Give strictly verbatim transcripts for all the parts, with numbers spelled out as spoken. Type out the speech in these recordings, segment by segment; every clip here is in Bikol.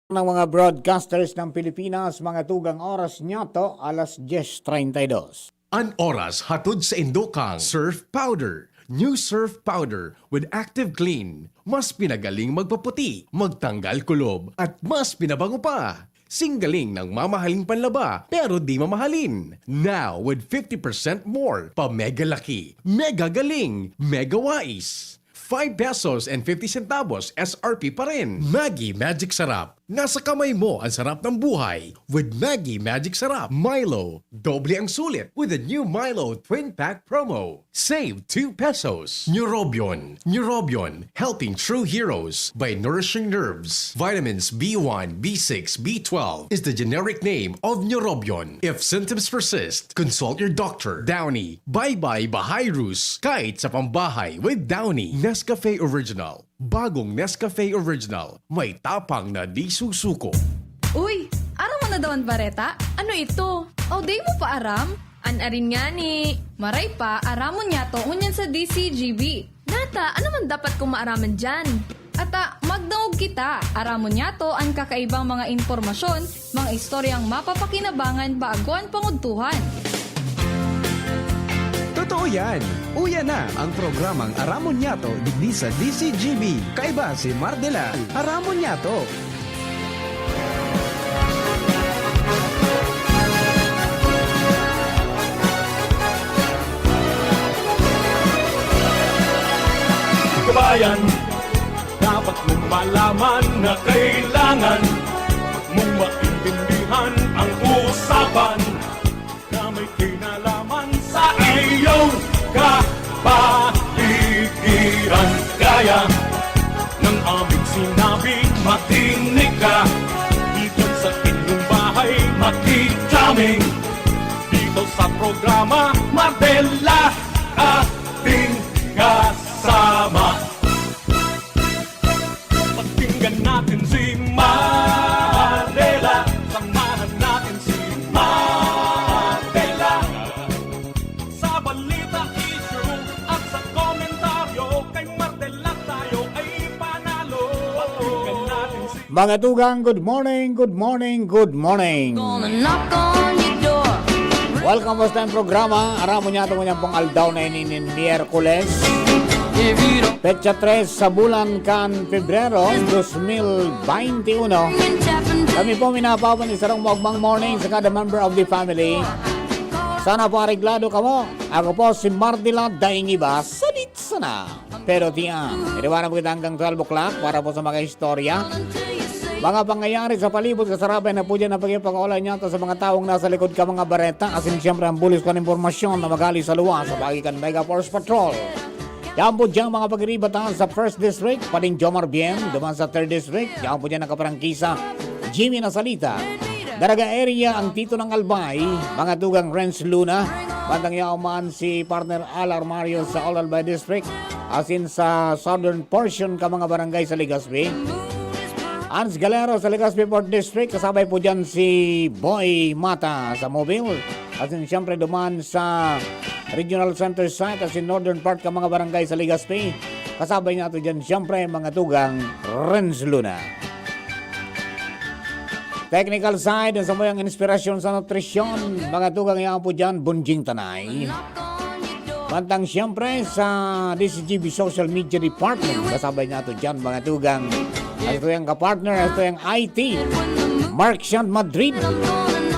Ng mga broadcasters ng Pilipinas, mga tugang, oras niyato, alas dyes treinta y dos. An oras hatod sa indokang Surf Powder. New Surf Powder with Active Clean. Mas pinagaling magpaputi, magtanggal kulob, at mas pinabango pa. Singgaling ng mamahaling panlaba, pero di mamahalin. Now with fifty percent more, pa mega laki, mega galing, mega wais. Five pesos and fifty centavos S R P pa rin. Maggi Magic Sarap. Nasa kamay mo ang sarap ng buhay with Maggi Magic Sarap. Milo, doble ang sulit with the new Milo Twin Pack Promo. Save two pesos. Neurobion. Neurobion, helping true heroes by nourishing nerves. Vitamins B one, B six, B twelve is the generic name of Neurobion. If symptoms persist, consult your doctor. Downy, bye-bye bahayrus, kahit sa pambahay with Downy. Nescafe Original. Bagong Nescafe Original, may tapang na di susuko. Uy, aram mo na daw an bareta? Ano ito? O, di mo pa aram? An arin ngani. Maray pa, aramon niyato ngunyan sa D C G B. Nata, ano man dapat kong maaraman diyan? Ata, magdangog kita. Aramon niyato an kakaibang mga impormasyon, mga istoryang mapapakinabangan bago an pangudtuhan. Totoo yan! Uya na ang programang Aramon Niyato digdi sa D C G B. Kaiba si Mardela. Aramon Niyato. Kabayan, dapat mong malaman na kailangan mong maintindihan ang usapan na may kinalaman sa iyong kapaligiran. Kaya ng aming sinabi, makinig ka. Dito sa inyong bahay, makikita kami. Dito sa programa, Mardela, ating kasama. Pakinggan natin si Mardela. Samahan natin si Mardela. Sa balita, issue, at sa komentaryo, kay Mardela tayo ay panalo. Pakinggan natin si Mga tugang, good morning, good morning, good morning. Gonna knock on your door. Welcome sa tayong programa. Aramon niyato ngunyan pong aldaw na ini nin Miyerkules. If you don't Petsa tres sa bulan kan Pebrero, dos mil baynte uno. Kami po minapapan ni sarong maugmang morning sa kada member of the family. Sana po areglado kamo. Ako po si Mardila Daing Iba. Salit sana. Pero tiyan, iniwanan po kita hanggang twelve o'clock para po sa mga istorya. Mga pangyayari sa palibot, kasarabay na po dyan ang pagkipag-olay niyato sa mga tawong nasa likod ka mga bareta. Asin siyempre ang bulis kong impormasyon na magali sa luwas sa paagi kan Mega Force Patrol. Yan po dyan mga pagiribatan sa First District, Pading Jomar Bien, duman sa Third District, yan po dyan nakaparangkisa, Jimmy Nasalita. Daraga area ang Tito ng Albay, mga tugang Renz Luna, bandang yaman si partner Al Armario sa Old Albay District, asin sa southern portion ka mga barangay sa Legazpi. Hans Galero sa Legazpi Fourth District, kasabay po dyan si Boy Mata sa Mobile. Asin siyempre duman sa Regional Center Site asin Northern Part ka mga barangay sa Legazpi. Kasabay niyato dyan siyempre mga tugang Renz Luna. Technical side, ang samuyang inspirasyon sa nutrisyon, mga tugang yaon po dyan, Bunjing Tanay. Mantang siyempre sa D C G B Social Media Department, kasabay niyato dyan, mga tugang. Ato yung kapartner, ato yung I T, Mark Sean Madrid.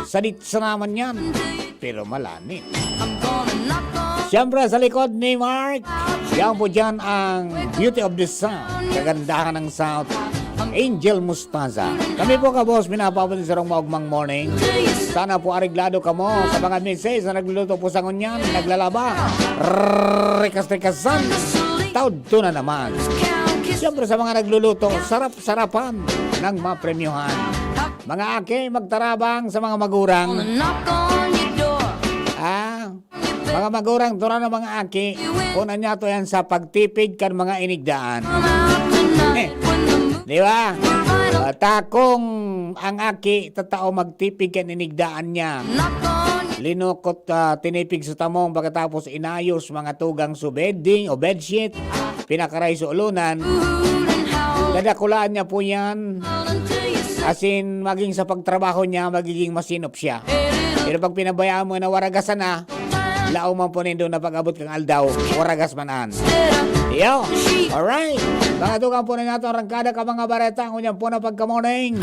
Sadit sa naman yan, pero malanit. Siyempre, sa likod ni Mark, yan po dyan ang beauty of the South, kagandahan ng South, Angel Mustaza. Kami po, kabos, minapaabot sa sarong maugmang morning. Sana po areglado kamo sa mga misis na nagluluto po sa ngunyan, naglalaba, rikas-rikasan, taod to na naman. Siyempre, sa mga nagluluto, sarap-sarapan ng mapremyohan. Mga aki, magtarabang sa mga magurang. Ah, mga magurang, tura ng mga aki, kung ano to yan sa pagtipid kan mga inigdaan. Eh, di ba? Ah, ta kung ang aki, tatao magtipid kan inigdaan niya. Linukot, ah, tinipig sa tamong, pagkatapos inayos mga tugang sa bedding o bedsheet, pinakaray sa ulunan. Dadakulaan niya po yan. As in, maging sa pagtrabaho niya, magiging masinop siya. Pero pag pinabayaan mo na waragasan na, laog man po nindo na pag-abot kang aldaw, waragas man an. Yo! Alright! Mga tugang po na nato, arangkada ka mga bareta, ngunyan po na pagka-morning.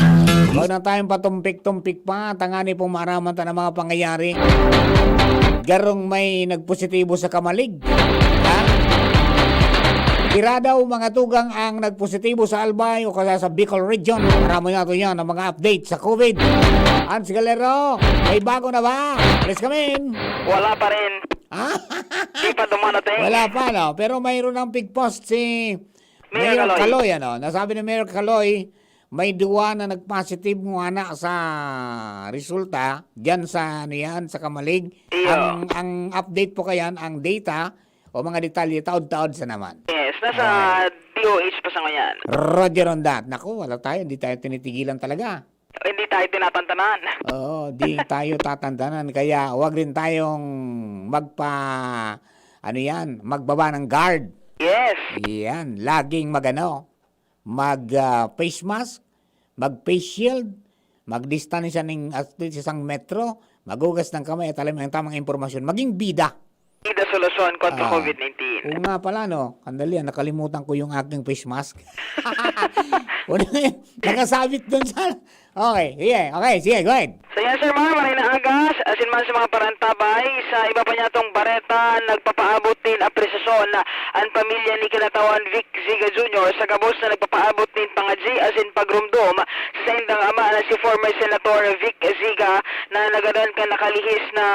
Huwag na tayong patumpik-tumpik pa, tangani pong maaraman ta ng mga pangyayari. Garong may nagpositibo sa Camalig. Ha? Pira daw mga tugang ang nagpositibo sa Albay o kaya sa Bicol Region. Marami nga to yan ang mga update sa COVID. Hans Galero, may bago na ba? Please come in. Wala pa rin. Ah, Di pa dumarating. Wala pa, no? Pero mayroon ng pig-post si Mayor Mayor Caloy. Caloy, ano? Nasabi ni Mayor Caloy, may duwa na nag-positive ng anak sa resulta dyan sa, ano yan, sa Camalig. Iyo. Ang, ang update po kayan, ang data o mga detalye, taod-taod sa naman. Yes, nasa DOH pa sa ngayon. Roger on that. Naku, wala tayo. Hindi tayo tinitigilan talaga. Hindi tayo tinatantanan. Oo, di tayo tatantanan. Kaya wag rin tayong magpa, ano yan, magbaba ng guard. Yes. Yan, laging magano, mag ah, face mask, mag face shield, magdistansya ning at least isang metro, maghugas ng kamay at alam mo ang tamang impormasyon, maging bida. Ida solusyon kontra Ah. COVID nineteen. Oo nga pala, no? Kandali, ah, nakalimutan ko yung aking face mask. Wala, nakasabit dun sa... Okay, sige, okay, sige, go ahead. So yan, Sir Mar, maray na agas, asin man sa mga parantabay, sa iba pa niya tong bareta, nagpapaabot din apresasyon na ang pamilya ni Kinatawan Vic Ziga Junior sa gabos na nagpapaabot din pangadji asin pagrumdom sa saindang ama na si former Senator Vic Ziga na nagadan kan nakalihis na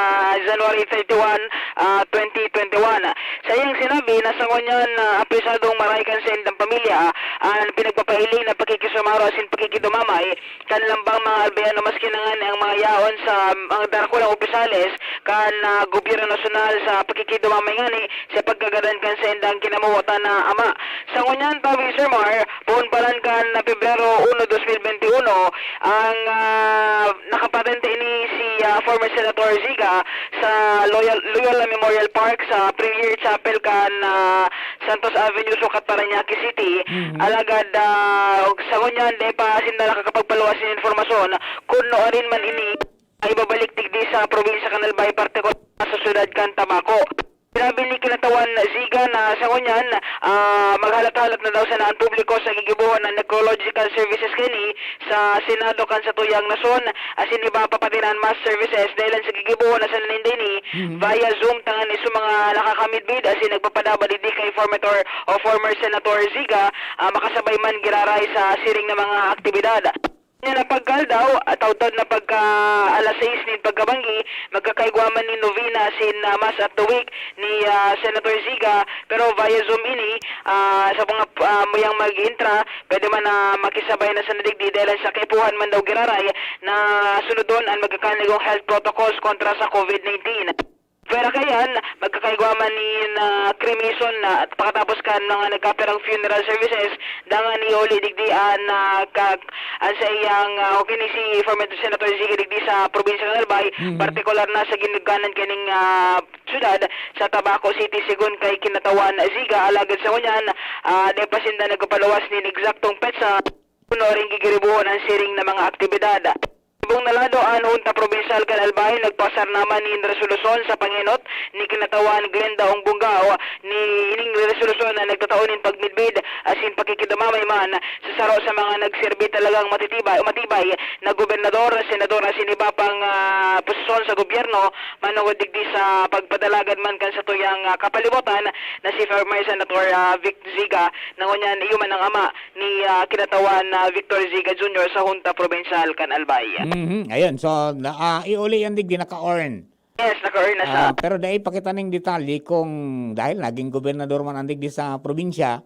January thirty-one, ah, twenty twenty-one. Sa iyang sinabi, nasa ngunyan na apresadong maray kan saindang pamilya ang pinagpapailing na pakikisumaro asin pakikidumamay kan lambang mga Albayano, maski na ngani ang mga yaon sa mga darakulang opisyales kan ah, gobyerno nasyonal sa pakikidumamay ngani sa pagkagadan kan saindang kinamuwatan na ama. Sa ngunyan, tabi, Sir Mar, poon pa lang kan ah, Pebrero uno, dos mil benti uno, ang ah, nakapatente ini si ah, former Senator Ziga sa Loyal, Loyola Memorial Park sa Premier Chapel kan ah, Santos Avenue, Sucat, Parañaque City. Mhm. Alagad ah, sa ngunyan, di pa sinda nakakapagpaluwas nin informasyon kun nuarin man ini ay babalik digdi sa probinsya kan Albay, partikular sa syudad kan Tabaco. Sinabi ni Kinatawan Ziga na sa ngunyan, ah, maghalat-halat na daw sana ang publiko sa gigibohon na necrological services kini sa Senado kan satuyang nasyon, asin iba pa pati na ang mass services dahil sa gigibohon na sana ninda ini Mhm. via Zoom, tanganing sa mga nakakamidbid asin nagpapadaba digdi kay former, o former Senator Ziga, ah, makasabay man giraray sa siring na mga aktibidad. Nya na pagkaldaw, ah, taudtaod na pagka alas sais nin pagkabanggi, magkakaigwa man nin novena asin ah, Mass at the Wake ni ah, Senator Ziga, pero via Zoom ini, ah, sa mga ah, muyang mag-intra, pwede man na makisabay na sa nadigdi dahil sa kaipuhan man daw giraray na sunodon ang magkakanigong health protocols kontra sa COVID nineteen. Pwera kaiyan, magkakaigwa man nin ah, cremation na at pakatapos kan mga nagkapirang funeral services, dangan iuli digdi an ah, ka, an sa iyang ah, o kini si former Senator Ziga digdi sa probinsya ng Albay, Mhm. partikular na sa ginuganan kaning ah, syudad sa Tabaco City, sigon kay Kinatawan Ziga. Alagad sa ngunyan, ah, di pa sinda nagpapaluwas nin eksaktong petsa kuno rin gigiribuhon ang siring na mga aktibidad. Subong na lado, an Hunta Probinsyal kan Albay nagpasar naman nin resolusyon sa pangenot ni Kinatawan Glenda Ong Bungao. Ni ining resolusyon na nagtatao nin pagmidbid asin pakikidumamay man sa saro sa mga nagserbi talagang matitibay o matibay na gobernador, senador asin iba pang ah, posisyon sa gobyerno, manungod digdi sa pagpadalagad man kan satuyang ah, kapalibotan na si former Senator ah, Vic Ziga, na ngunyan iyo man ang ama ni ah, Kinatawan na Victor Ziga Junior sa Hunta Probinsyal kan Albay. Mhm. Ayun, so na, ah, iuli yan digdi naka-earn. Yes, naka-earn na siya. Ah, pero dai pa kita ning detalye kung dahil naging gobernador man an digdi sa probinsya,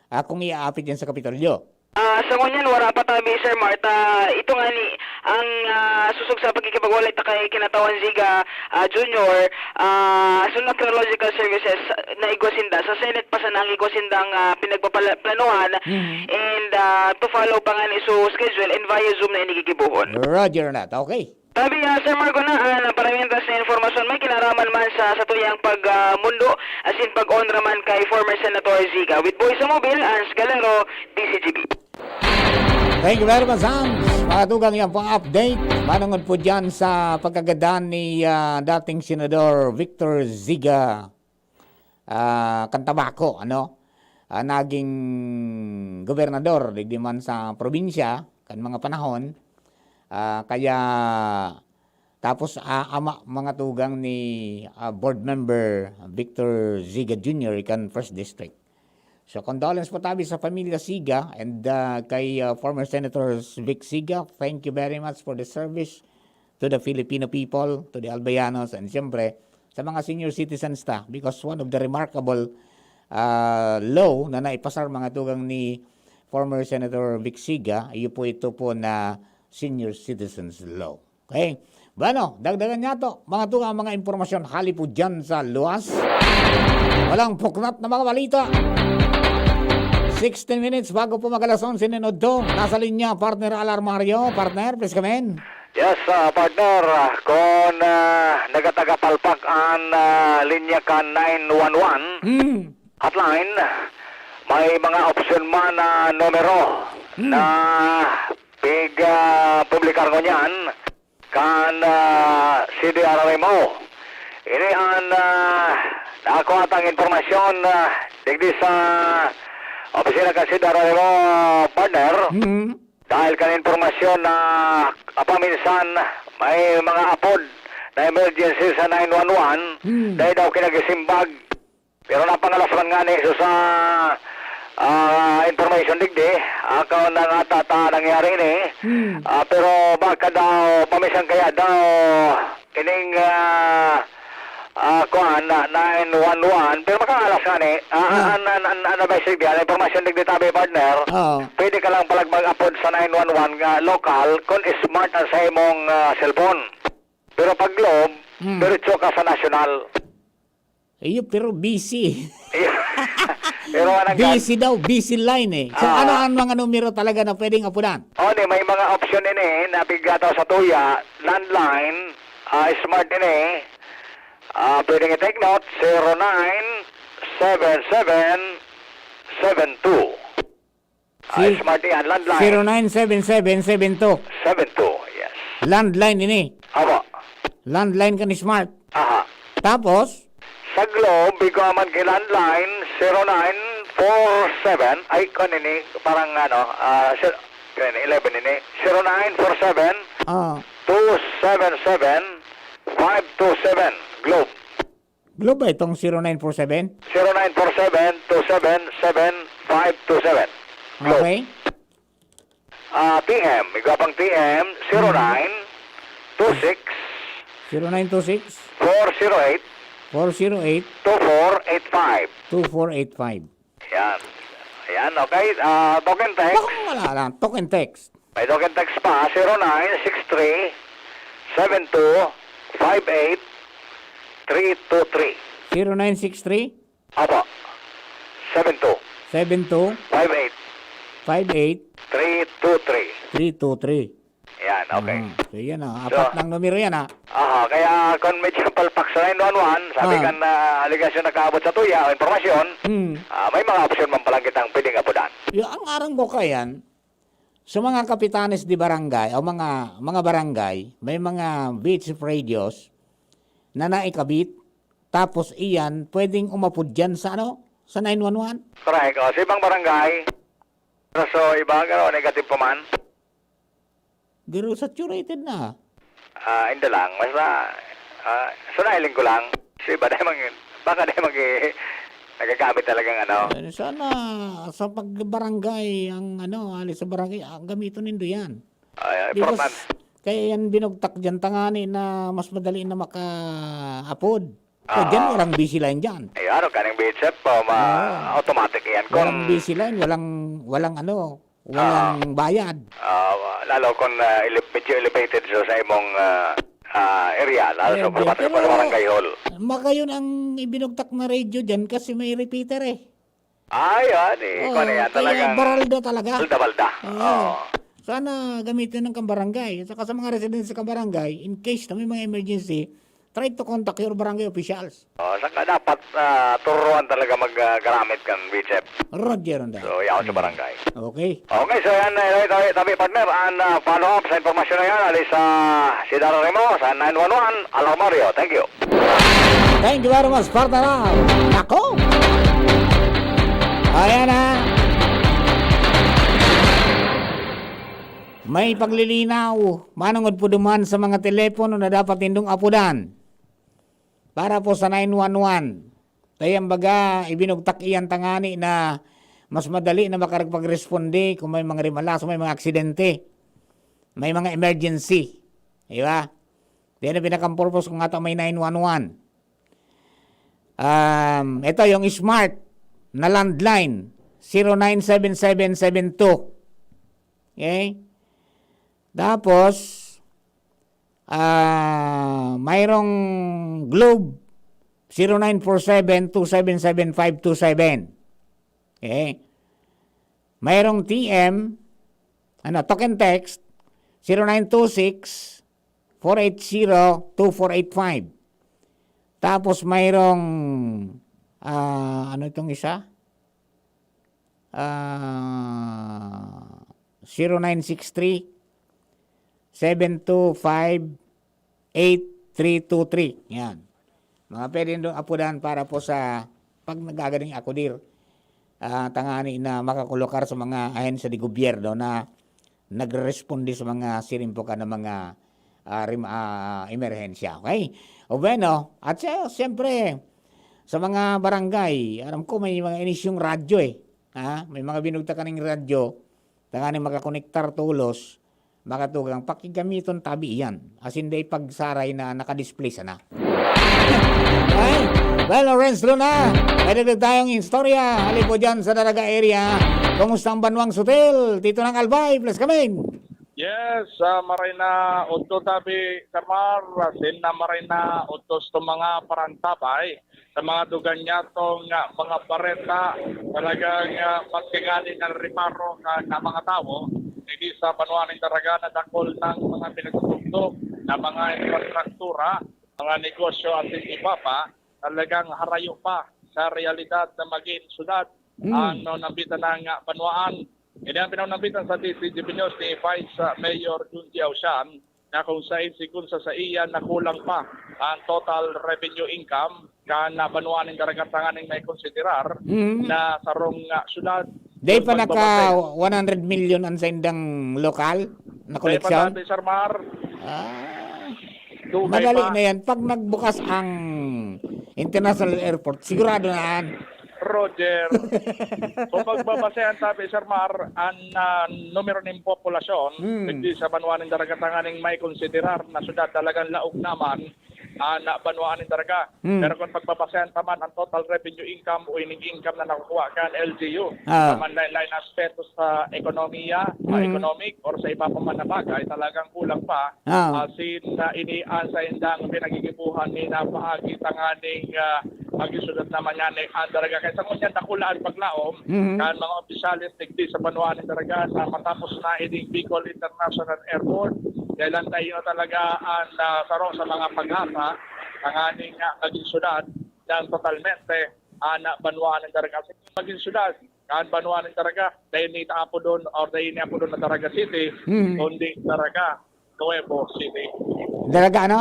ah, kung iaapit yan sa Kapitolyo. Ah, sa ngunyan, wala pa tabi, Sir Marta. Ito nga ni, ang ah, susog sa pagkikipag-walay ta kay Kinatawan Ziga ah, Junior, ah, so necrological services na igwa sinda. Sa Senate pa sana ang igwa sindang ah, pinagpaplanuhan. Mhm. And ah, to follow pa nga ni so schedule and via Zoom na inigigibuhon. Roger on that. Okay. Tabi, ah, Sir Marco na, ah, na paramientas na informasyon may kinaraman man sa satuyang pag ah, mundo, asin pag-onra man kay former Senator Ziga. With Boy sa Mobil, Ans Galero, D C G B. Thank you very much, Sams. Mga tugang, yan po ang update. Manungod po dyan sa pagkagadan ni, ah, dating Senador Victor Ziga, ah, kan Tabaco, ano? Ah, naging gobernador, digdi man sa probinsya, kan mga panahon. Ah, kaya, tapos, ah, ama, mga tugang ni, ah, Board Member Victor Ziga Junior kan First District. So, condolence po tabi sa pamilya Siga and, ah, kay, ah, former Senator Vic Siga. Thank you very much for the service to the Filipino people, to the Albayanos, and siyempre, sa mga senior citizens ta, because one of the remarkable, ah, law na naipasar, mga tugang, ni former Senator Vic Siga, iyo po ito po na Senior Citizens Law. Okay? Bueno, dagdagan niya to. Mga tugang, mga impormasyon hali po dyan sa luwas. Walang puknat na mga balita. Sixteen minutes bago po mag-alas onse nin udto. Nasa linya, partner Alar Mario. Partner, please come in. Yes, ah, partner. Ah, kung, ah, nagatagapalpak an, ah, linya kan nine one one Hmm. hotline, may mga opsyon man na numero Hmm. na pig, ah, publikar ngunyan kan, ah, C D R R M O. Ini an, ah, nakuha tang impormasyon, ah, digdi sa opisina kan C D R R M O, partner. Hmm. Dahil kan impormasyon na kapaminsan may mga apod na emergency sa nine one one, Hmm. dahil daw kinagisimbag. Pero napangalas man ngani so sa, ah, information digdi, ako na nga tata nangyari ini. Hmm. Ah, pero baka daw, paminsan kaya daw, ining, ah, ah, kuwan, na nine one one, pero makangalas ngani. Ah, Ah. an, an, an, an advice digdi, an impormasyon digdi tabi, partner, Oo. pwede ka lang palag mag-apod sa nine one one nga local kung smart ang sa imong, ah, cellphone. Pero pag Globe, Hmm. diretso ka sa national. Iyo, pero busy. Pero walang gan- Busy daw, busy line eh. So, Ah. ano ang mga numero talaga na pwedeng apunan? O, di, may mga option ini, nabigataw sa tuya, landline, ah, smart ini. Ah, pwedeng i-take note, zero nine seven seven seven two. Ah, Si-, smart yan, landline. zero nine seven seven seven two. Seven two, yes. Landline ini. Apo. Landline kan smart. Aha. Tapos? Sa Globe, ikaw man kay landline, zero nine four seven. Ay, kung ini, parang ano, ah, sir, kung ini, eleven ini. Zero nine four seven, Ah. two seven seven, five two seven. Globe. Globe ba itong zero nine four seven? Zero nine four seven two seven seven five two seven. Globe. Okay. Ah, T M, igwa pang T M, Hmm. zero nine two six Zero nine two six four zero eight four zero eight two four eight five. two four eight five. Yan. Yan, okay. Ah, token text. Baka wala lang. Token text. May token text pa, zero nine six three seven two five eight three two three. Zero nine six three? Apo. Seven two. Seven two? Five eight. Five eight? Three two three. Three two three. Yan, okay. Ah, so yan, ah. So, apat ng numero yan, ah. Aha, kaya kung medyo palpak sa nine one one, sabi Ah. kan, ah, aligasyon nakaabot sa tuya o impormasyon, Hmm. ah, may mga opsyon man palang kitang pwedeng apudan. Ya, ang arang ko kayan, sa mga kapitanes de barangay o mga, mga barangay, may mga V H F radios na naikabit, tapos iyan pwedeng umapod diyan sa ano, sa nine one one. Correct. O, sa ibang barangay, pero sa iba, ano, negative pa man. Garo saturated na. Ah, hindi lang. Basta, ah, sinahiling ko lang. Kasi iba na yung mag-, baka na yung mag-, nagagamit talagang ano. Eh, sana sa pagbarangay, ang ano, alis sa barangay, ah, gamiton nindo yan. Ay, ay, Because, importante. Kaya yan binugtak dyan, tangani na mas madali na maka-apod. So, Oo. Dyan, walang busy line dyan. Ay, ano, kaning V H F, oh, ma-, Oo. automatic yan. Walang Kung busy line, walang, walang ano, walang Oo. bayad. Ah, lalo kung, ah, ele-, medyo elevated sa, sa imong, ah, ah, area, lalo sa, Pwede, sa, sa pero barangay hall. Makayon ang ibinugtak na radio dyan kasi may repeater eh. Ah, yan eh. Oo, Kung ano yan, kaya talagang balda-balda talaga. Balda-balda. Oo. Oo. Sana gamitin ng kambarangay. Saka sa mga residente sa kambarangay, in case na may mga emergency, try to contact your barangay officials. Oh, saka dapat, ah, turuan talaga mag, ah, garamit kan WhatsApp. Roger, Ronday. So, yaon sa barangay. Okay. Okay, so yan, eh, tabi, tabi, partner, ang, ah, follow-up sa impormasyon na yan, alis sa Sidara Remo, sa nine one one, Alarmario. Thank you. Thank you very much, partner. Nako! Ayan na. May paglilinaw, manongod po duman sa mga telepono na dapat nindong apudan para po sa nine one one. Kaya baga, ibinugtak iyan tangani na mas madali na makaragpagresponde kung may mga rimalaso, may mga aksidente, may mga emergency. Di ba? Yan ang pinakang purpose kung ata may nine one one. Um, ito yung smart na landline, zero nine seven seven seven two. Okay? Tapos, ah, mayroong Globe, zero nine four seven two seven seven five two seven. Okay? Mayroong T M, ano, talk and text, zero nine two six four eight zero two four eight five. Tapos mayroong, ah, ano itong isa? Ah, zero nine six three seven two five eight three two three. Yan. Mga pwede nindong apudan para po sa pag nagagaling akudir, ah, tangani na makakulokar sa mga ahensya de gobyerno na nagreresponde sa mga sirimpokan na mga, ah, rim-, ah, emerhensya. Okay? O bueno, at siya, siyempre, sa mga barangay, alam ko may mga inisyong radyo eh. Ha? May mga binugtakan ng radyo, tangani makakonektar tolos, makatugang, pakigamiton tabi iyan. Asin dai pagsaray na nakadisplay sana. Ay, well, Lawrence Luna, may dagdag tayong istorya. Hali po dyan sa Daraga area. Kumusta ang Banwang Sutil? Tito ng Albay, please come in. Yes, ah, maray na udto tabi, Sir Mar, asin na maray na udto sa mga parantabay, sa mga dugan niyatong, ah, mga bareta, talagang, ah, mas kingani na reparo na, na mga tawo, hindi sa banwa nin Daraga na dakul ng mga pinagtutugtog na mga infrastruktura, mga negosyo at iba pa, talagang harayo pa sa realidad na maging syudad Mm. ang, no, nambitan ng, ah, banwaan. Ini ang pinaunambitan sa D Z G B News ni Vice, ah, Mayor Junji Ausian, na kung sain, sigon sa saiya, nakulang pa ang total revenue income kan, ah, banwaan nin Daraga tanganing maikonsiderar Mm. na sarong, ah, syudad Dai kung pa naka magbabase. one hundred million ang saindang lokal na Dai pa koleksyon? Dati, Sir Mar. Ah. Dugay Madali pa. na yan. Pag nagbukas ang international airport, sigurado na yan. Roger. Kung pagbabasehan tabi, Sir Mar, ang, ah, numero nin populasyon, Hmm. digdi sa banwa nin Daraga tanganing maikonsiderar na syudad, talagang laog naman ang, ah, banwaan nin Daraga. Hmm. Pero kung pagbabasehan pa man ang total revenue income o ining income na nakukuha kan L G U, Ah. sa man lain-lain na aspeto sa ekonomiya, sa Hmm. economic, or sa iba pa man na bagay, talagang kulang pa. Ah. Asin na ini ang saindang pinagigibuhan ni na paagi tanganing, ah, maging syudad naman yan, eh, ang Daraga. Kaya sa ngunyan, dakula an paglaom Mhm. kan mga opisyales digdi sa banwaan nin Daraga na matapos na ining Bicol International Airport. Dahil ang tayo talaga ang, ah, saro sa mga pag-asa, tanganing, ah, maging syudad ng totalmente ang, ah, banwaan nin Daraga. Maging syudad, kan banwaan nin Daraga, dahil ni apodon or dahil ni apodon na Daraga City, Mhm. kundi Daraga Nuevo City. Daraga ano?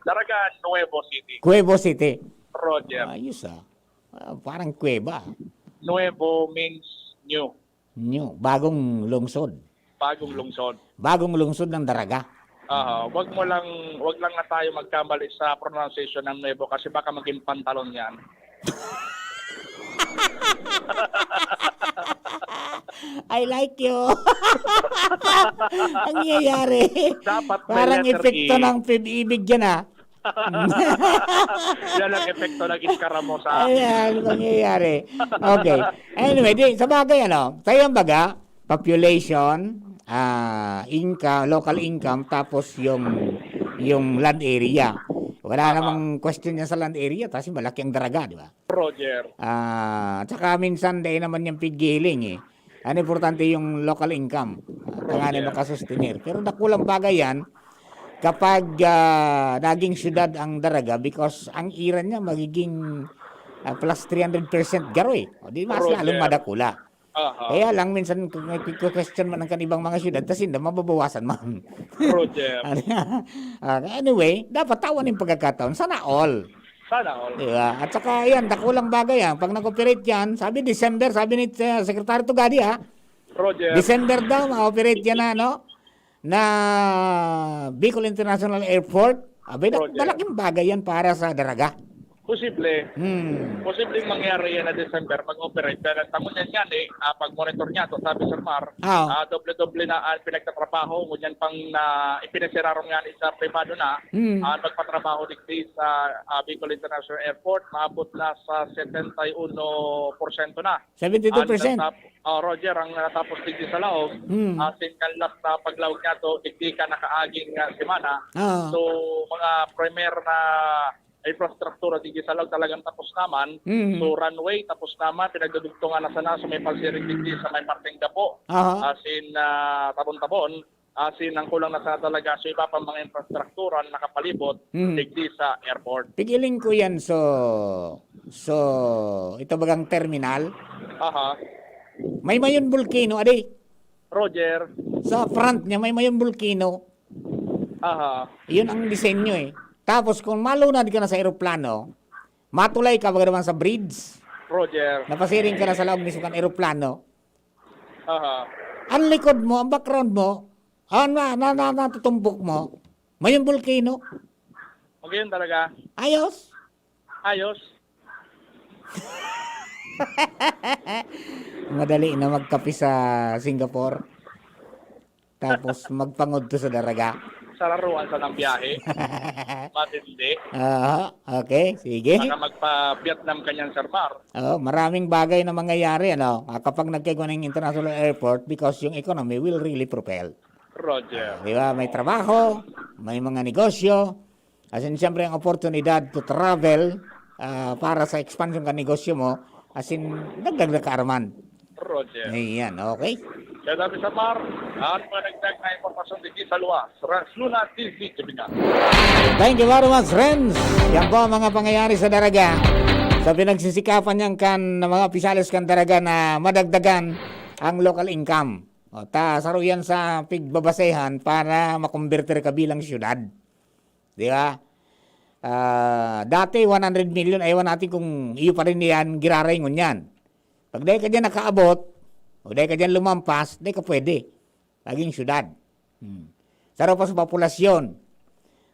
Daraga Nuevo City. Cuevo City. Roger. Ayos, ah. Ah, parang kuweba. Nuevo means new. New. Bagong lungsod. Bagong lungsod. Bagong lungsod ng Daraga. Oo, wag mo lang, wag lang na tayo magkamali sa pronunciation ng Nuevo kasi baka maging pantalon yan. I like you. Ang nangyayari. Dapat may Parang letter epekto E. ng pag-ibig yan, ah. Yan ang epekto ng Escaramuza. Ayan, nangyayari. Okay. Anyway, di, sa bagay, ano, tayo ang baga, population, ah, income, local income, tapos yung, yung land area. Wala Aha. namang question yan sa land area, kasi malaki ang Daraga, di ba? Roger. Ah, at saka minsan, dahil naman yung pigiling eh. Ang importante yung local income. At nga Roger. makasustenir. Pero dakulang bagay yan. kapag, ah, naging syudad ang Daraga, because ang iran niya magiging, ah, plus three hundred percent garo, eh. O, di mas Roger. lalong madakula. Aha. Kaya lang minsan k-, k-, question man ang kan ibang mga syudad, tas hindi mababawasan man. Roger. Ano yan? Ah, anyway, dapat tawan yung pagkakataon. Sana all. Sana all. Di ba? At saka yan, dakulang bagay yan. Pag nag-operate yan, sabi December, sabi ni, uh, Secretary Tugadi, ha? Roger. December daw, ma-operate yan na, no? Na Bicol International Airport. Abay, dak-, Roger. malaking bagay yan para sa Daraga. Posible. Hmm. Posibleng mangyari yan na December, mag-operate. Pero ang tangon yan yan eh, ah, pag-monitor niya, to sabi Sir Mar, Ah. ah, doble-doble na ang pinagtatrabaho, ngunyan pang na ipinagsiraron nga ni sa pribado na, Hmm. ah, magpatrabaho digdi sa, ah, Bicol International Airport, maabot na sa setenta y uno porsyento na. Seventy-two percent. Ang natap-, oh, Roger, ang natapos digdi sa laog, Hmm. asin kan last na paglaog niya to, digdi ka nakaaging, ah, semana. Ah. So, mga primer na infrastruktura digdi sa laog talagang tapos naman. Hmm. So, runway, tapos naman, pinagdudugtungan na sana, so may pagsiring digdi sa may parteng Dapo. Aha. Asin, ah, Tabon-Tabon. Asin ang kulang na sana talaga sa iba pang mga infrastruktura na nakapalibot Hmm. digdi sa airport. Pigiling ko yan, so, so, ito bagang terminal? Aha. May Mayon Volcano, adi? Roger. Sa front niya, may Mayon Volcano. Aha. Yun ang disenyo eh. Tapos kung malunad ka na sa eroplano, matulay ka baga naman sa bridge. Roger. Napasiring ka na sa laog mismo kan eroplano. Aha. Ang likod mo, ang background mo, ah, na, na, na, natutumpok mo, Mayon Volcano. Okay yun talaga. Ayos. Ayos. Madali na magkape sa Singapore. Tapos magpangudto sa Daraga. Sararuan sa ng biyahe. Matindi. Aha, okay, sige. Baka magpa-Vietnam ka niyan, Sir Mar. Oh, maraming bagay na mangyayari, ano? Ah, kapag nagkaigwa ng international airport, because yung economy will really propel. Roger. Ah, di ba? May trabaho, may mga negosyo, as in, siyempre, ang oportunidad to travel, ah, para sa expansion ka negosyo mo, as in, dagdag na kaaraman. Roger. Ayan, okay. Kaya sabi sa Mar, ang panagdag na impormasyon digdi sa luwas. Rans Luna, T V Kapitan. Thank you very much, Renz. Yan po ang mga pangyayari sa Daraga. Sa pinagsisikapan niyan kan mga opisyales kan Daraga na madagdagan ang local income. O, ta, saro yan sa pigbabasehan para makombertir ka bilang syudad. Di ba? Ah, dati, one hundred million, ayaw natin kung iyo pa rin yan, giraray ngunyan. Pag dahil ka dyan nakaabot, o dahil ka dyan lumampas, dahil ka pwede. Laging syudad. Hmm. Saro pa sa populasyon.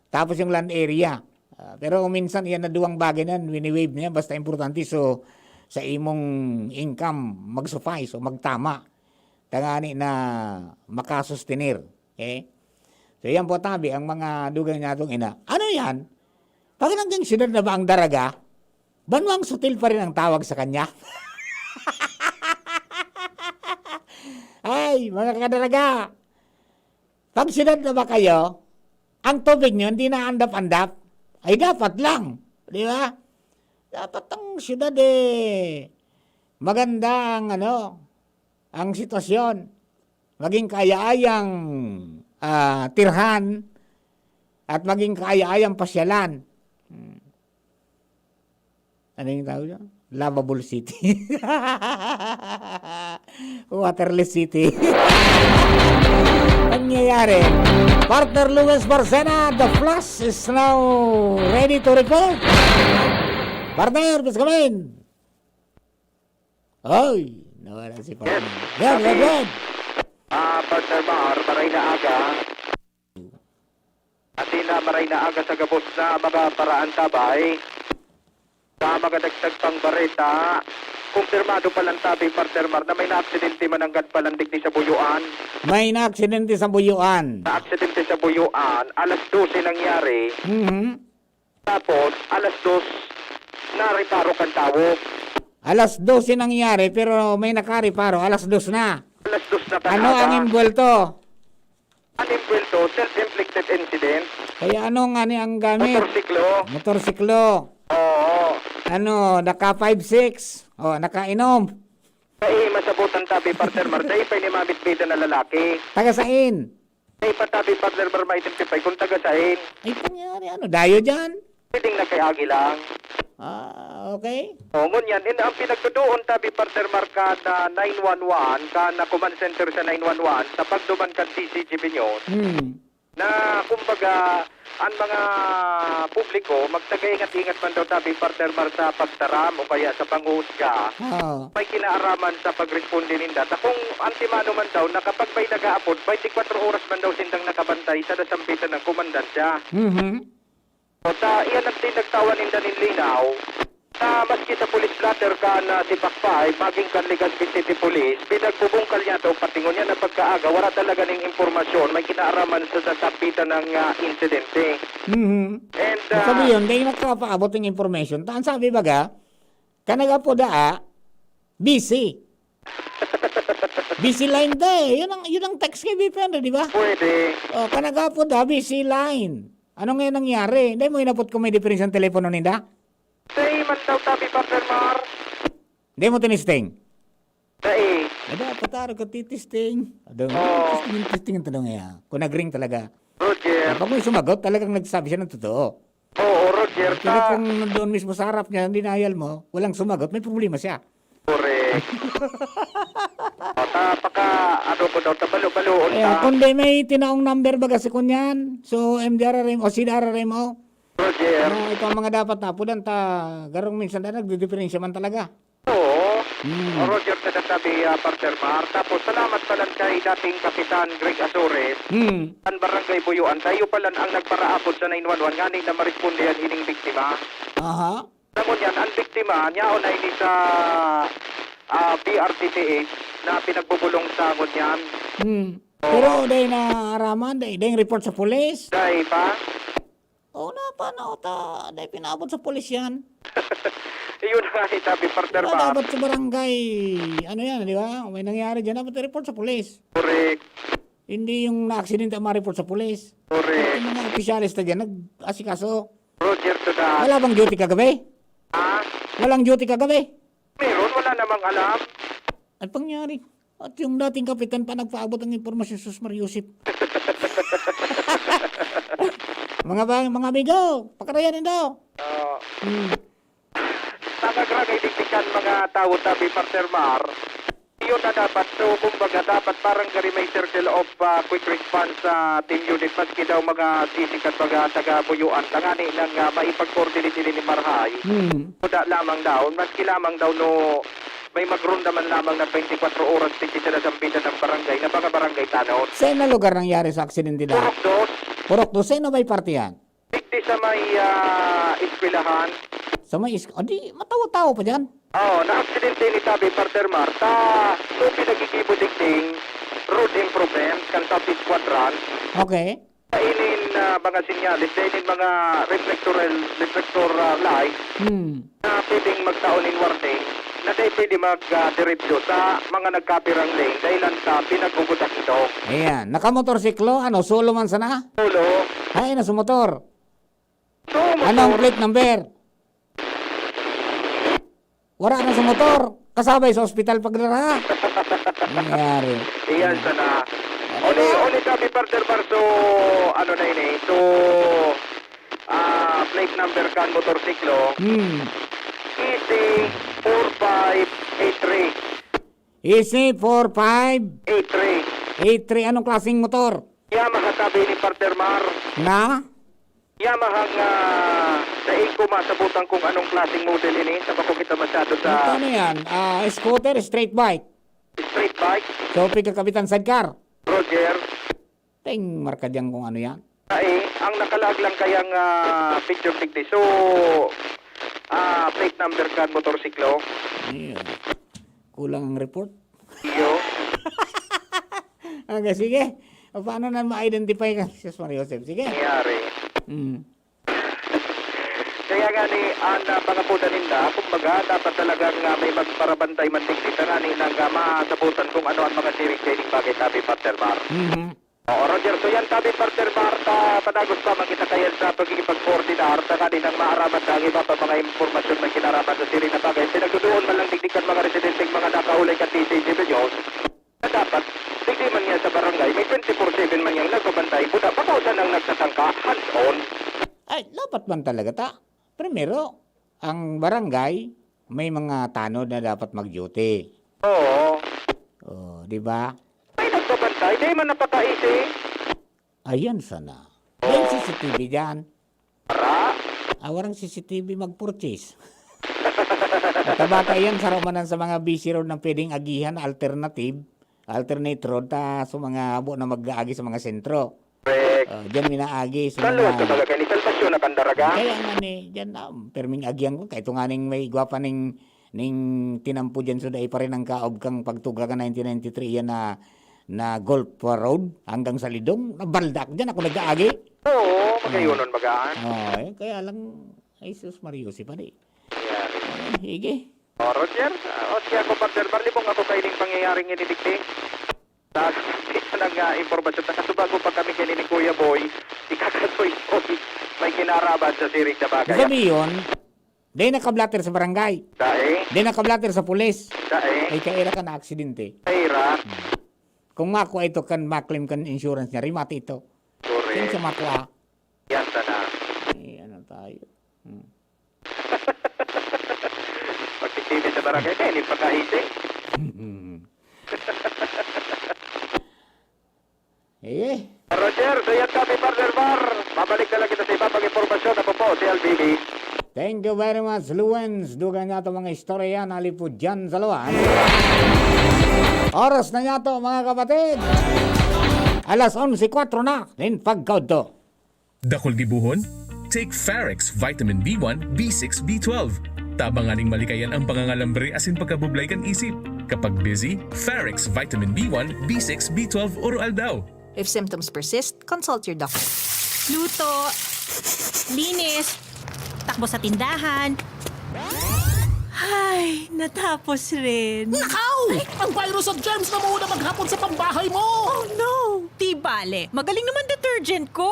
Tapos yung land area. Ah, pero minsan, yan na duwang bagay na yan, wini-waive na yan. Basta importante, so, sa imong income, mag-suffice o magtama. Tangani na makasustenir. Okay? So, yan po, tabi, ang mga dugang niya itong ina. Ano yan? Pag naging syudad na ba ang Daraga? Banwang Sutil pa rin ang tawag sa kanya. Ay, mga kadaraga, pag syudad na ba kayo, ang tubig nyo hindi na andap-andap? Ay, dapat lang. Di ba? Dapat ang syudad eh, maganda ang ano, ang sitwasyon. Maging kaaya-ayang, ah, tirhan at maging kaaya-ayang pasyalan. Hmm. Ano yung tawag dyan? Lovable city. Waterless city. Nangyayari. Partner Luis Barcena, the Flash is now ready to report. Partner, please come in. Ay, nawala si partner. Yan, yan, yan. Ah, partner Mar, maray na aga. Asin na maray na aga sa gabos na mga paraan tabay. Sa mga dagdag pang bareta, kumpirmado pa lang tabi, partner Mar, na may naaksidente mananggad pa lang digdi sa Buyuan. May naaksidente sa Buyuan. Naaksidente sa Buyuan, alas dose nangyari. Mhm. Tapos, alas dos, nareparo kan tawo. Alas dose nangyari, pero may nakareparo, alas dos na. Alas dos na kan Ano aga. ang imbwelto? Ang imbwelto, self-inflicted incident. Kaya ano nga ni ang gamit? Motorsiklo. Motorsiklo. Oo. Ano, naka five six? O, nakainom. Kaya masabutan tabi, partner Mar, dahil pa inimamit bida na lalaki. Taga sain? Ay, patabi, partner, para ma-identify kung taga sain. Ay, pangyari, ano, dayo dyan? Pwedeng nagkaagi lang. Ah, okay. O, ngunyan, in, ang pinagtutuon, tabi, partner, Mark, kan nine one one, kan command center sa nine one one, sa pagduman kan C C G B News, Hmm. na, kumbaga, ang mga publiko, magtagaingat-ingat man daw, tabi, partner, Mar, sa pagtaram o kaya sa panghuhusga. Oo. May kinaaraman sa pagresponde ninda. Ta kung antimano man daw, na kapag may nag-aapod, twenty-four oras man daw sindang nakabantay sa nasambitan ng komandansya. Mhm. O, ta iyan ang tinagtawan ninda nin linaw, na maski sa police blotter kan, ah, Sipak five, maging kan Legazpi City Police, pinagbubungkal niya to, pati ngunyan na pagkaaga, wala talaga ning impormasyon, may kinaaraman sa nasambitan ng, ah, insidente. Mhm. And, Ibig ah, sabihin, dai nakapaabot ning information. Ta, ang sabi baga, kan nag-apod daa, busy. Busy line ta eh. Yun ang, yun ang text kay B P N, di ba? Pwede. O, kan nag-apod daa, busy line. Ano ngayon nangyari? Dai mo inapod kung may diferensyang telepono ninda? Dai man daw, tabi, partner Mar. Dai mo tinisting? Dai. Ada, pataro ka titisting. Ada, Oo. Testing, testing ang tanong niya. Kung nag-ring talaga. Roger. Pag may sumagot, talagang nagsasabi siya ng totoo. Oo, Roger, Pero ta- kung nandoon mismo sa harap niya, ang denial mo, walang sumagot, may problema siya. Correct. O, ta, paka, ano ko daw, tabalo-baloon Eh, ta. Kundi may tinaong number baga si Kunyan. So, M D R R M o C D R R M o. Roger. Ah, ito ang mga dapat na apudan ta. Garong minsan na nagdidiferensya man talaga. Oo. Hmm. Roger, sa kasabi, ah, Partner Mar. Tapos, salamat pala kay dating Kapitan Greg Azores, Hmm. kan Barangay Buyuan. Tayo pala ang nagparaapod sa nine one one, ngani na maresponde ang ining biktima. Aha. Sa ngunyan, ang biktima, niyaon na ini sa, ah, P R T T H na pinagbubulong sa ngunyan. Hmm. Oo. Pero dai naaraman, dai, dai report sa pulis? Dai pa? Oo, na, paano ta, dai pinaabot sa pulis yan? Yun nga, eh, sabi, partner Diba, Mar. Dapat sa barangay, ano yan, di ba? May nangyari dyan, dapat i-report sa pulis. Correct. Hindi yung na-aksidente ang ma-report sa pulis. Correct. Yung mga opisyalis na dyan, nag-asikaso. Roger to that. Wala bang duty kagabi? Ha? Walang duty kagabi? Meron, wala namang alam. Ay, pangyari. At yung dating kapitan pa nagpaabot ng impormasyon, sus, Maria Josep. Mga ba, mga amigo, pakarayan nindo. Oo. Hmm. Sa kagragay digdikan mga tawo, sabi, Partner Mar, yun na dapat. So, kumbaga, dapat parang gari may circle of, ah, quick response sa team unit, maski daw mga sisikat, mga taga-Buyuan, tangani nang, ah, maipag-coordinate ini ni Marhay. Hmm. Kuda lamang daw, maski lamang daw, no, may magronda man lamang na twenty-four oras, pwede sila sambitan ng barangay, na mga barangay tanod. Sa na lugar nangyari sa aksidente dahil? Purok Dos. Purok Dos, sa na may parte yan? Digdi sa may, ah, eskwelahan. Sa may es-, ah, di, matawa-tawa pa dyan. Oo, na-aksidente ni tabi, Partner Mar, ta, so, pinagigibo digding road improvement kan Southeast Quadrant. Okay. Sa inin, ah, mga sinyales, sa inin mga reflectoral, reflector, ah, light, Hmm. na pwedeng magtao nin warning, na di pwede mag, ah, diretso sa mga nagkapirang lane, dahilan sa pinagbubutas ito. Ayan. Nakamotorsiklo, ano, solo man sana? Solo. Ay, na sa motor. So, Anong motor. plate number? Wala na sa motor. Kasabay sa ospital pagdara. Nangyari. Iyan sana. Ano Uli, ba? uli sabi, Partner Mar, so, ano na ini? So, ah, plate number kan motorsiklo. Hmm. E C four five eight three. E C four five Eight three. eight three. Anong klaseng motor? Yamaha, sabi ni Partner Mar. Na? Yamaha nga, dai ko masabutan kung anong klaseng model ini. Sa bako kita masyado sa Ano yan? Ah, scooter, straight bike? Street bike. So, pigkakabitan sidecar? Roger. Ting marka diyan kung ano yan. Ay, ang nakalaag lang kayang, ah, picture digdi. So, ah, plate number kan motorsiklo. Ayun. Kulang ang report. Iyo. Okay, sige. Paano na ma-identify ka, Jesus Maria Joseph? Sige. Nangyari. Mm. Kaya nga ni, ang, ah, mga puda ninda, kumbaga, dapat talagang, ah, may magparabantay man digdi, tanganing, ah, masabutan kung ano ang mga siring sa ining bagay, sabi, Partner Mar. Mhm. Oo, Roger. So yan, sabi, Partner Mar, ta padagos pa man kita kayan sa pagkikipagkoordinar, tanganing maaraman ta ang iba pa mga impormasyon na kinaraman sa siring na bagay. Pinagduduon man lang digdi kan mga residenteng mga nakaulay kan D C G Videos. Na dapat, digdi man niya sa barangay, may twenty-four seven man niyang nasa Nagsasangka, hands-on. Ay, dapat man talaga ta. Primero, ang barangay, may mga tanod na dapat mag-duty. Oo. Oh, di ba? May nagbabantay, di man napakaisi. Ayan sana. May Oo. C C T V dyan. Para? Ah, warang C C T V, mag-purchase. At baka iyan, saro man sa mga busy road na pwedeng agihan, alternative, alternate road, ta sa mga habo na mag-aagi sa mga sentro. Correct. Ah, diyan minaagi sa Kaluwag mga ka baga kay ni Salvacion na Candaraga. Kaya nga ni, diyan na, perming agihan ko, kahit nga ning may igwa pa ning, ning tinampo diyan, so dai pa rin ang kaob kang pagtuga ka nineteen ninety-three, yan na, na Golf Road hanggang sa Lidong, nabaldak diyan, ako nag-aagi. Oo, magayonon bagaan. Oh, eh, kaya lang, ay sus, Mario, si padi. Nangyari. Eh, hige. Oh, Roger, ah, o siya ko, Partner Bar, libong ako kay ning pangyayaring ini digdi. Sa nag, ah, impormasyon, nakasubago pa kami kini ni Kuya Boy, ikakatoy Boy, may kinaraban sa siring na bagay. Sabi yun, di nakablatter sa barangay. Dai. Di nakablatter sa pulis. Dai. Ay, kaira ka na aksidente. Kaira. Hmm. Kung makuha ito, kan maklaim kan insurance niya, rimati ito. Correct. Kung sa makuha. Yan sana. Eh, ano tayo? Hmm. Pagtitipid sa barangay, eh, hindi pagkaisip. Eh. Roger, so yan kami, Partner Bar. Babalik na lang kita sa iba pang impormasyon. Ako po, si L B B. Thank you very much, Luwens. Dugang niya itong mga istorya na lipod dyan sa luwan. Oras na niya to, mga kapatid. Alas onse kwatro na, nin pagkaudto. Dakul gibohon? Take Farex Vitamin B one, B six, B twelve. Tabang nganing malikayan ang pangangalambre asin pagkabublay kan isip. Kapag busy, Farex Vitamin B one, B six, B twelve oro-aldaw. If symptoms persist, consult your doctor. Luto, linis, takbo sa tindahan. Ay, natapos rin. Nakaw! Ay! Ang virus at germs na muna maghapon sa pambahay mo! Oh no! Di bale, magaling naman detergent ko.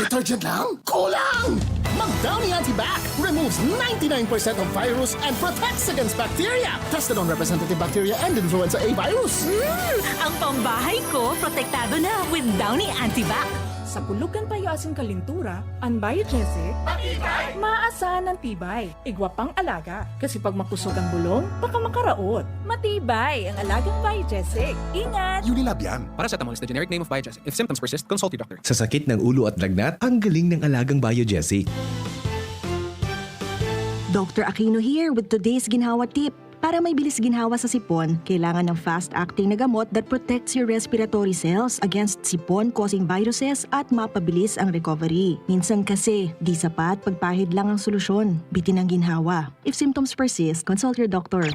Detergent lang? Kulang! Mag Downy Antibac removes ninety-nine percent of virus and protects against bacteria. Tested on representative bacteria and influenza A virus. Mm, ang pambahay ko, protektado na with Downy Antibac. Sa pulugan payo asin kalintura, an Biogesic, matibay! Maasahan ang tibay. Igwa pang alaga, kasi pag makusog ang bulong, baka makaraot. Matibay ang alagang Biogesic. Ingat! Unilab yan. Paracetamol is the generic name of Biogesic. If symptoms persist, consult your doctor. Sa sakit ng ulo at lagnat, ang galing ng alagang Biogesic. Doctor Aquino here with today's ginhawa tip. Para may bilis ginhawa sa sipon, kailangan ng fast-acting na gamot that protects your respiratory cells against sipon-causing viruses at mapabilis ang recovery. Minsan kasi, di sapat pagpahid lang ang solusyon. Bitin ang ginhawa. If symptoms persist, consult your doctor.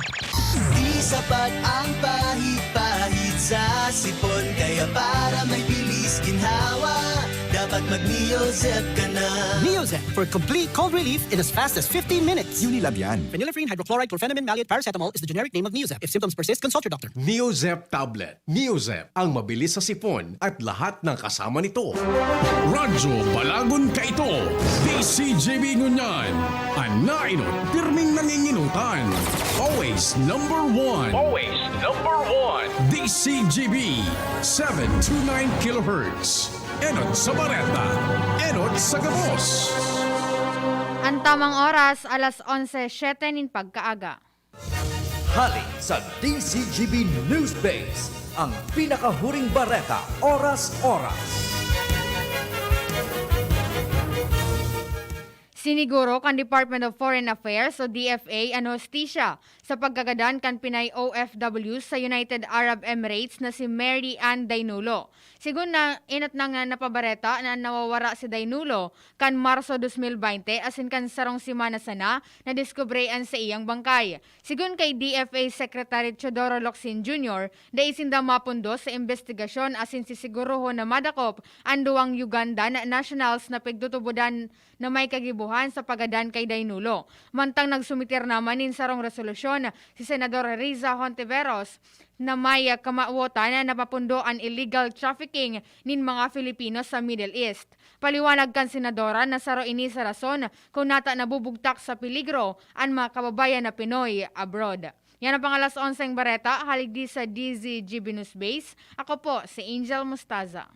Di sapat ang pahid-pahid sa sipon, kaya para may bilis ginhawa, dapat mag-Neozep ka na. Neozep for complete cold relief in as fast as fifteen minutes. Unilab yan. Phenylephrine, hydrochloride, chlorphenamine, maleate, paracetamol is the generic name of Neozep. If symptoms persist, consult your doctor. Neozep tablet. Neozep, ang mabilis sa sipon at lahat ng kasama nito. Radyo Balagon Kaito, D C G B Ngunyan, an nainot, pirming nanginginutan. Always number one. Always number one. D C G B, seven two nine kilohertz. Enot sa bareta, enot sa gabos. Ang tamang oras, alas onse siyete nin pagkaaga. Hali sa D C G B News Base, ang pinakahuring bareta, oras-oras. Siniguro kan Department of Foreign Affairs o D F A an hustisya sa pagkagadan kan Pinay O F Ws sa United Arab Emirates na si Mary Ann Dainulo. Sigun na, enot na nga napabareta na nawawara si Dainulo kan Marso dos mil baynte, asin kan sarong semana sana, nadiskubre an saiyang bangkay. Sigun kay D F A Secretary Teodoro Locsin Junior, dai sinda mapundo sa imbestigasyon asin sisigurohon na madakop an duwang Ugandan nationals na pigtutubodan na may kagibohan sa paggadan kay Dainulo. Mantang nagsumitir naman nin sarong resolusyon si Senador Riza Hontiveros, na may kamawotan na napapundo an illegal trafficking nin mga Filipino sa Middle East. Paliwanag kan senadora na saro ini sa rason kung nata nabubugtak sa peligro an mga kababayan na Pinoy abroad. Yan ang pang alas onseng bareta, hali di sa D Z G B News Base. Ako po si Angel Mostaza.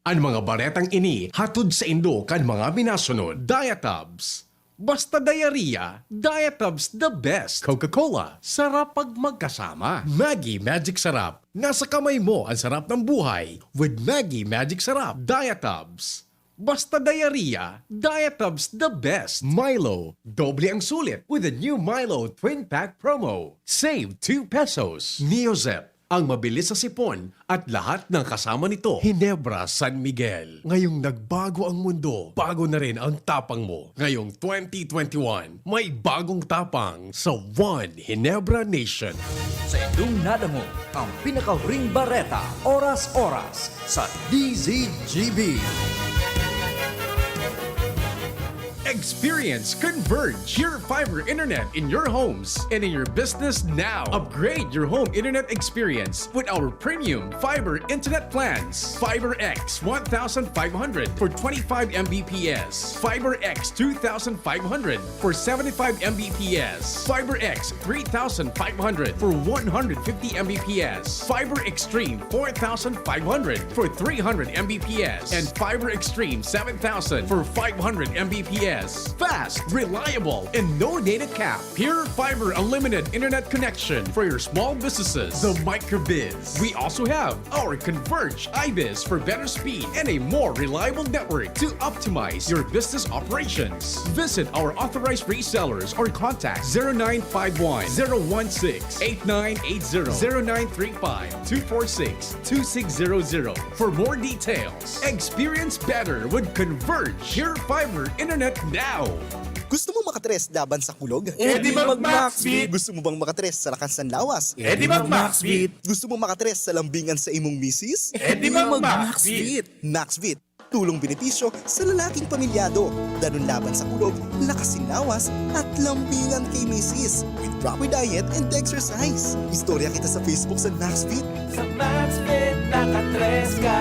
An mga baretang ini hatod saindo kan mga minasunod: Diatabs. Basta diarrhea, Diatabs the best. Coca-Cola, sarap pag magkasama. Maggi Magic Sarap, nasa kamay mo ang sarap ng buhay with Maggi Magic Sarap. Diatabs. Basta diarrhea, Diatabs the best. Milo, doble ang sulit with the new Milo Twin Pack Promo. Save two pesos. Neozep, ang mabilis sa sipon at lahat ng kasama nito. Hinebra San Miguel. Ngayong nagbago ang mundo, bago na rin ang tapang mo. Ngayong twenty twenty-one, may bagong tapang sa One Hinebra Nation. Sa inyong nadangog ang pinakahuring bareta, oras-oras, sa D Z G B. Experience Converge, your fiber internet in your homes and in your business now. Upgrade your home internet experience with our premium fiber internet plans. Fiber X one thousand five hundred for twenty-five M B P S, Fiber X two thousand five hundred for seventy-five M B P S, Fiber X three thousand five hundred for one hundred fifty M B P S, Fiber Extreme four thousand five hundred for three hundred M B P S, and Fiber Extreme seven thousand for five hundred M B P S. Fast, reliable, and no data cap. Pure Fiber Unlimited Internet Connection for your small businesses. The Microbiz. We also have our Converge Ibis for better speed and a more reliable network to optimize your business operations. Visit our authorized resellers or contact zero nine five one, zero one six, eight nine eight zero, zero nine three five, two four six, two six zero zero for more details. Experience better with Converge, your fiber internet now. Gusto mo makatres laban sa kulog? E di mag-Maxvit! Gusto mo bang makatres sa lakas ng lawas? E di mag-Maxvit! Gusto mo makatres sa lambingan sa imong misis? E di mag-Maxvit! Maxvit, tulong benepisyo sa lalaking pamilyado. Danun laban sa kulog, lakas sin lawas, at lambingan kay misis. With proper diet and exercise. Istorya kita sa Facebook sa Maxvit. Sa Maxvit, nakatres ka!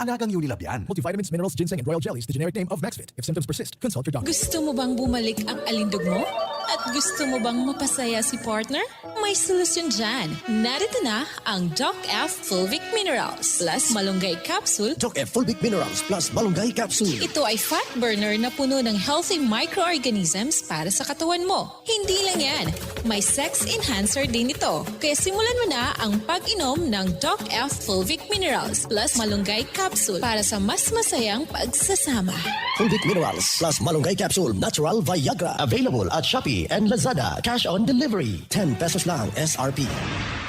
Alagang Unilab yan. Multivitamins, minerals, ginseng, and royal jellies, the generic name of Maxvit. If symptoms persist, consult your doctor. Gusto mo bang bumalik ang alindog mo? At gusto mo bang mapasaya si partner? May solusyon dyan. Narito na ang Doc F Fulvic Minerals plus Malunggay Capsule. Doc F Fulvic Minerals plus Malunggay Capsule. Ito ay fat burner na puno ng healthy microorganisms para sa katawan mo. Hindi lang yan, may sex enhancer din ito. Kaya simulan mo na ang pag-inom ng Doc F Fulvic Minerals plus Malunggay Capsule para sa mas masayang pagsasama. Fulvic Minerals plus Malunggay Capsule Natural Viagra. Available at Shopee and Lazada. Cash on delivery. Ten pesos lang S R P.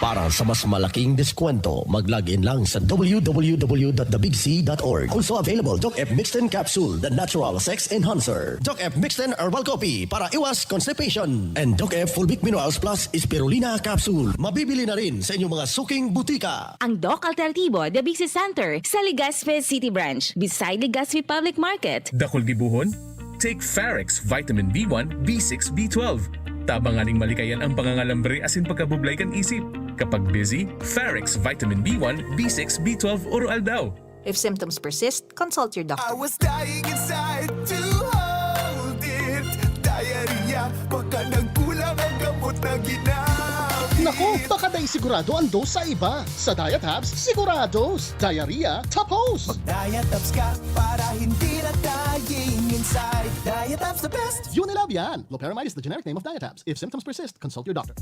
Para sa mas malaking deskwento, mag-log in lang sa w w w dot the big c dot org. Also available, Doc F Mixten Capsule, the natural sex enhancer. Doc F Mixten Herbal Coffee para iwas constipation. And Doc F Fulvic Minerals Plus Spirulina Capsule. Mabibili na rin sa inyong mga suking butika. Ang Doc Alternativo, The Big C Center, sa Legazpi City Branch, beside Legazpi Public Market. Dakul gibohon? Take Farex Vitamin B one, B six, B twelve. Tabang nganing malikayan ang pangangalambre asin pagkabublay kan isip. Kapag busy, Farex Vitamin B one, B six, B twelve oro-aldaw. If symptoms persist, consult your doctor. I was dying inside to hold it. Diarrhea, baka nagkulang ang gamot na ginamit. Naku, baka dai sigurado ang dose sa iba. Sa Diatabs, sigurados. Diarrhea, tapos. Mag-Diatabs ka para hindi na dying inside. Diatabs the best! Unilab yan. Loperamide is the generic name of Diatabs. If symptoms persist, consult your doctor.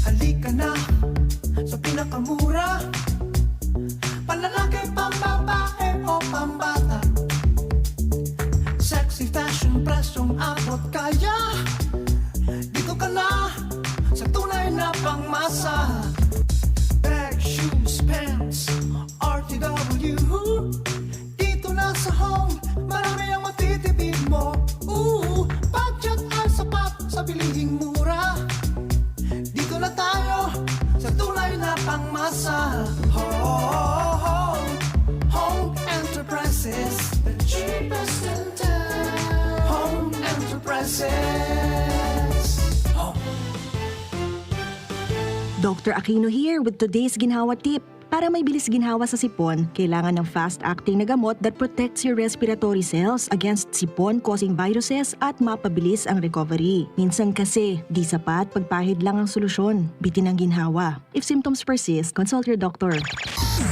Halika na sa pinakamura. Panlalaki, pambabae o pambata. Sexy fashion, presyong abot kaya. Dito ka na sa tunay na pangmasa. Bag, shoes, pants, R T W. Dito na sa Home, marami ang matitipid mo. Ooh, budget ay sapat sa bilihing mura. Dito na tayo sa tunay na pangmasa. Home, Home Enterprises, the cheapest in town. Home Enterprises. Home. Doctor Aquino here with today's Ginhawa Tip. Para may bilis ginhawa sa sipon, kailangan ng fast-acting na gamot that protects your respiratory cells against sipon-causing viruses at mapabilis ang recovery. Minsan kasi, di sapat pagpahid lang ang solusyon. Bitin ang ginhawa. If symptoms persist, consult your doctor.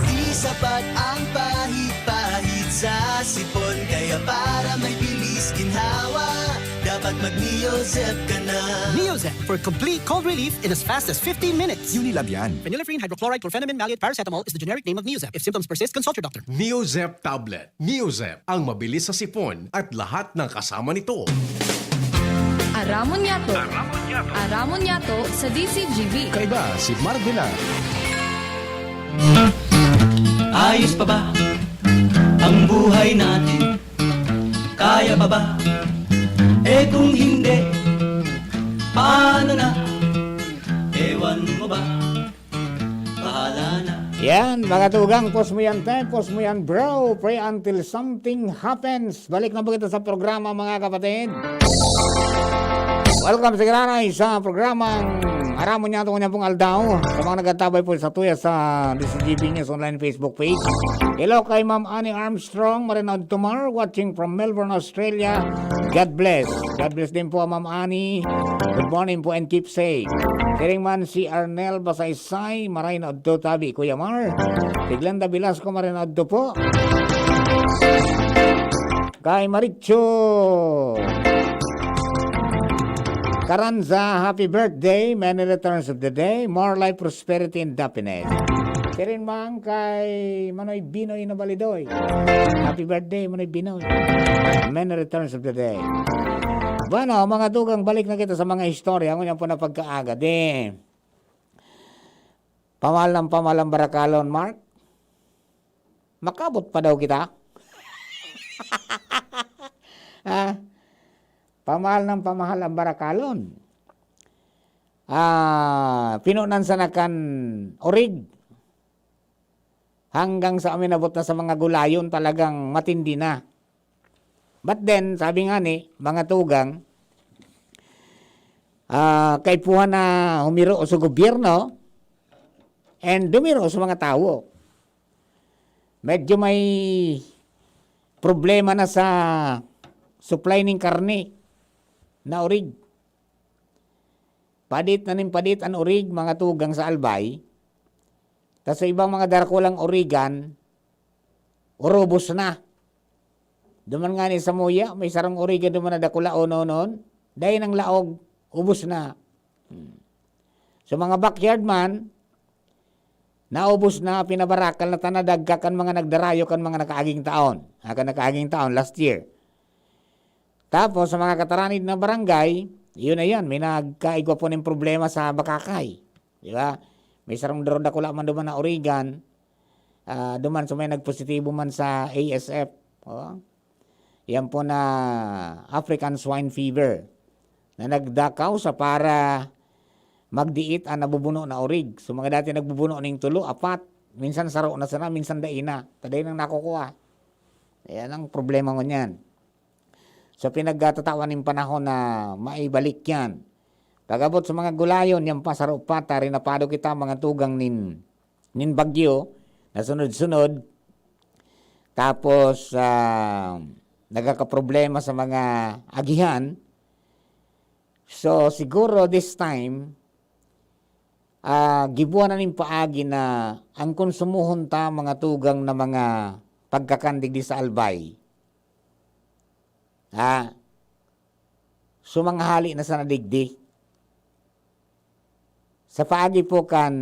Di sapat ang pahid-pahid sa sipon, kaya para may bilis ginhawa, dapat mag-Neozep ka na. Neozep for complete cold relief in as fast as fifteen minutes. Unilab yan. Phenylephrine, hydrochloride, chlorphenamine, maleate, paracetamol is the generic name of Neozep. If symptoms persist, consult your doctor. Neozep tablet. Neozep, ang mabilis sa sipon at lahat ng kasama nito. Aramon niyato. Aramon niyato sa D C G B. Kaiba si Marvila. Ayos pa ba ang buhay natin? Kaya pa ba? Eh kung hindi, paano na? Ewan mo ba? Bahala na. Yan, mga tugang, pos mo yan, te, pos mo yan, bro. Pray until something happens. Balik na po kita sa programa, mga kapatid. Welcome sa Granay sa programang Aramon niyato ngunyan pong aldaw. Sa mga nagtatabay po sa tuya sa D C G B News Online Facebook page. Hello kay Ma'am Annie Armstrong, Marinaod Tomar, watching from Melbourne, Australia. God bless. God bless din po, Ma'am Annie. Good morning po and keep safe. Siring man si Arnel Basaysay, Marinaod to tabi, Kuya Mar. Si Glenda Velasco, Marinaod to po. Kay Maricho Caranza, happy birthday, many returns of the day, more life, prosperity, and happiness. Siring man kay Manoy Binoy na Balidoy. Happy birthday, Manoy Binoy. Many returns of the day. Bueno, mga tugang, balik na kita sa mga istorya. Ngunyan po na pagkaaga. Di, pamahal ng pamahal ang Barakalon, Mark. Makabot pa daw kita. Ha? Pamahal ng pamahal ang Barakalon. Ah, pinunan sana kan orig. Hanggang sa uminabot na sa mga gulayon, talagang matindi na. But then, sabi nga ni, mga tugang, ah, kaipuhan na humiro sa gobyerno and dumiro sa mga tawo. Medyo may problema na sa supply ning karne na orig. Padit na nin padit an orig, mga tugang, sa Albay. Tas sa ibang mga darakulang origan, urubos na. Duman nga ni sa Muya, may sarong origan duman na dakula, ono-onon. Dai nang laog, ubos na. Hmm. So, mga backyard man, naubos na, pinabarakal na, ta nadagka kan mga nagdarayo kan mga nakaaging taon. Ah, kan nakaaging taon, last year. Tapos, sa mga kataranid na barangay, yun na yan, may nagkaigwa po ng problema sa bakakay. Di ba? May sarong daro dakula man duman na origan, ah, duman sa may nagpositibo man sa A S F. Oh. Yan po na African Swine Fever na nagdakaw sa para magdiit ang nabubuno na orig. So, mga dati nagbubuno ning tulo, apat, minsan saro na sana, minsan dai na. Ta dai nang nakukuha. Yan ang problema ngunyan. So, pinagkatatawan ning panahon na maibalik yan. Pag-abot sa mga gulayon, yan pa, saro pa, ta rinapado kita, mga tugang nin, nin bagyo, na sunod-sunod. Tapos, ah, nagkakaproblema sa mga agihan. So, siguro this time, ah, gibuhan na nin paagi na ang konsumohon ta, mga tugang, na mga pagkakan digdi sa Albay. Ah, sumanghali na sana digdi. Sa paagi po kan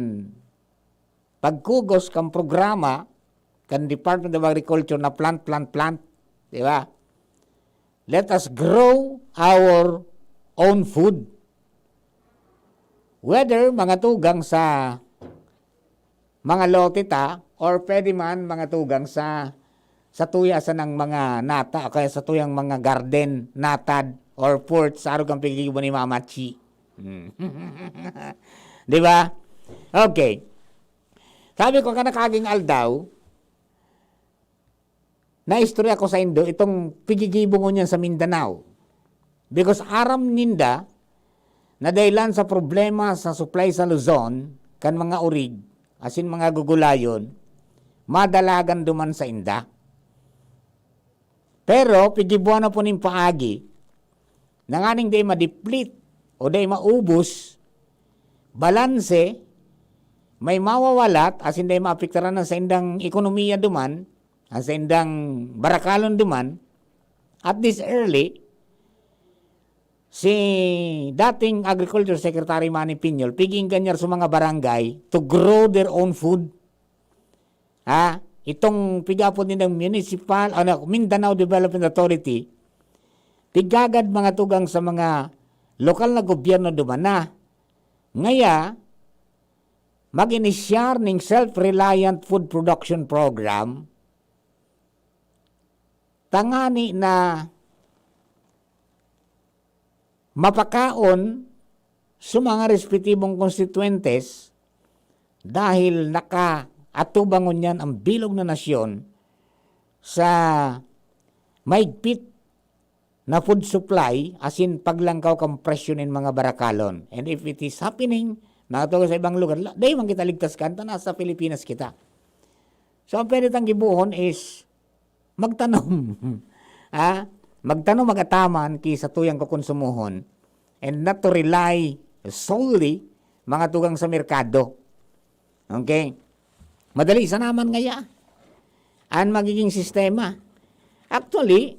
pagkugos kan programa kan Department of Agriculture na plant, plant, plant, di ba? Let us grow our own food. Whether mga tugang sa mga lote ta, or pwede man mga tugang sa, sa tuya sanang mga nata, o kaya sa tuyang mga garden, natad, or fort, sa arog kan pigibo ni Mama Chi. Hmm. Di ba? Okay. Sabi ko, kan nakaaging aldaw, naistorya ko saindo itong pigigibo ngunyan sa Mindanao. Because aram ninda na dahilan sa problema sa supply sa Luzon, kan mga orig, asin mga gugulayon, madalagan duman sainda. Pero piggibuan na po nin paagi na nganing dai ma-deplete o dai maubos, balanse, may mawawalat asin dai maapektaran an saindang ekonomiya duman, an saindang barakalon duman, at this early, si dating Agriculture Secretary Manny Piñol, pig-iinganyar sa mga barangay to grow their own food. Ha? Itong pigapod nilang municipal, ano, Mindanao Development Authority, pigagad mga tugang sa mga lokal na gobyerno duman na. Ngaya, mag-inisyar ning self-reliant food production program, tangani na mapakaon sa mga respetibong konstituyentes dahil nakaatubang ngunyan ang bilog na nasyon sa mahigpit na food supply asin paglangkaw kan presyo nin mga barakalon. And if it is happening, mga tugang sa ibang lugar, la-, dai man kita ligtas kan, ta nasa Pilipinas kita. So, ang pwede tang gibohon is magtanom. Ha? Magtanom, mag-ataman ki satuyang kokonsumohon and not to rely solely, mga tugang, sa merkado. Okay? Madali sana man ngaya an magiging sistema. Actually,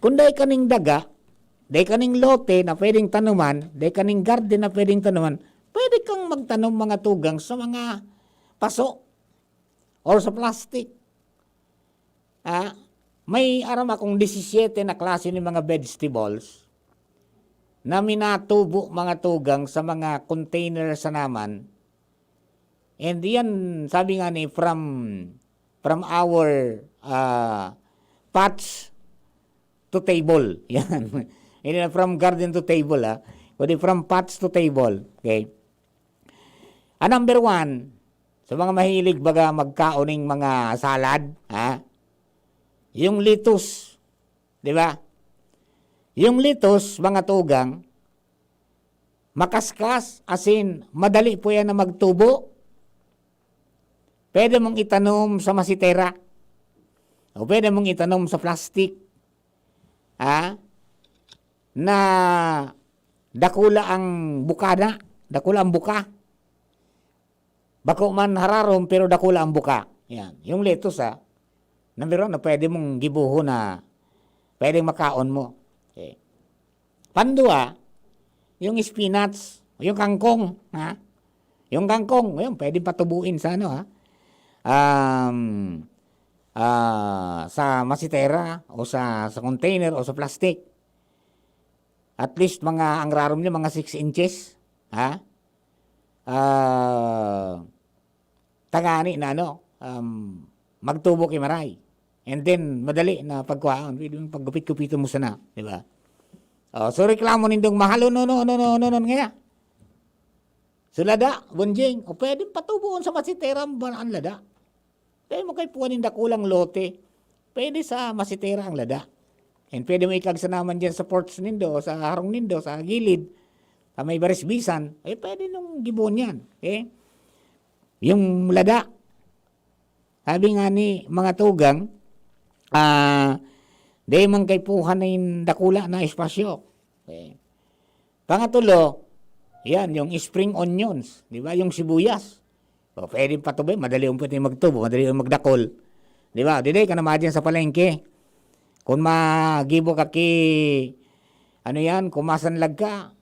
kung dai kaning daga, dai kaning lote na pwedeng tanuman, dai kaning garden na pwedeng tanuman, pwede kang magtanom, mga tugang, sa mga paso or sa plastic. Ah, may aram akong disisiete na klase nin mga vegetables na minatubo, mga tugang, sa mga container sa naman. And yan, sabi nga ni, from, from our, ah, pots to table. Yan. Hindi na from garden to table, ah. Kundi from pots to table. Okay? Ang number one, sa mga mahilig baga magkaon ning mga salad, ha? Yung lettuce, di ba? Yung lettuce, mga tugang, makaskas, asin madali po yan na magtubo. Pwede mong itanom sa masitera. O pwede mong itanom sa plastic. Ha? Na dakula ang bukana, dakula ang buka. Bako man hararom, pero dakula ang buka. Yan. Yung lettuce, ha? Number one, na pwede mong gibohon na pwedeng makaon mo. Okay. Pandua, yung spinach, yung kangkong, ha? Yung kangkong, yun, pwedeng patubuin sa ano, ha? Um, ah, sa masitera o sa, sa container o sa plastic. At least mga, ang rarom niya, mga six inches, ha? Ah, tangani na ano, um, magtubo ki maray. And then, madali na pagkuhaon. Pwede mong paggupit-gupiton mo sana, di ba? Oh, so, reklamo nindong mahal, no, no, no, no, no, no, ngaya. So, lada, bunjing, o pwedeng patubuon sa masitera ang lada. Pwede mo kay puwan nin dakulang lote. Pwede sa masitera ang lada. And pwede mo ikagsa naman dyan sa porch nindo, sa harong nindo, sa gilid, sa may barisbisan, eh, pwede nung gibohon yan. Okay? Yung lada, sabi nga ni mga tugang, ah, di man kay puhan na yung dakula na espasyo. Okay. Pangatulo, yan, yung spring onions, di ba? Yung sibuyas. O, pwede patubo, madali yung pwede magtubo, madali yung magdakol. Di ba? Di, di ka na madyan sa palengke. Kung magibo ka ki, ano yan, kung masanlag ka,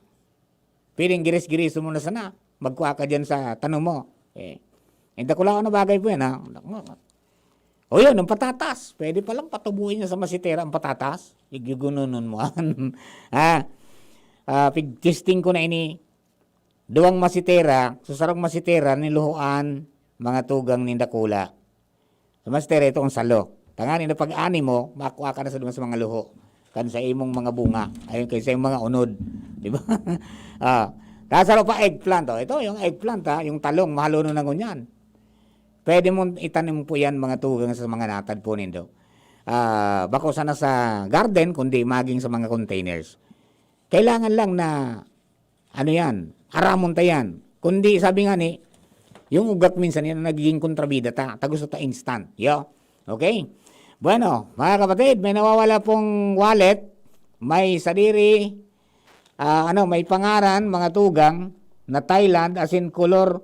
pwedeng giris-giriso mo na sana. Magkuha ka dyan sa tanom mo. Eh, yung dakulaon na bagay po yan, ha? O yun, ang patatas. Pwede palang patubuin niya sa masitera ang patatas. Igugununon mo. Ha? Ah, pig-testing ko na ini. Duwang masitera, sa sarong masitera, niluhoan, mga tugang nin dakula. Sa masitera, ito ang salo. Tangani na pag-ani mo, makua ka na sa duman sa mga luho. Kan sa imong mga bunga, ayun, kay sa imong mga unod. Di ba? Ah, ta saro pa eggplant, oh. Ito, yung eggplant, ha, yung talong, mahalonon na ngunyan. Pwede mong itanim po yan, mga tugang, sa mga natad po nindo. Ah, bako sana sa garden, kundi maging sa mga containers. Kailangan lang na, ano yan, aramon ta yan. Kundi, sabi nga ni, Yung ugat minsan yan ang nagiging kontrabida ta. Tagusto ta instant. Yo. Okay? Bueno, mga kapatid, may nawawala pong wallet. May sadiri, ah, ano, may pangaran, mga tugang, na Thailand, as in, kolor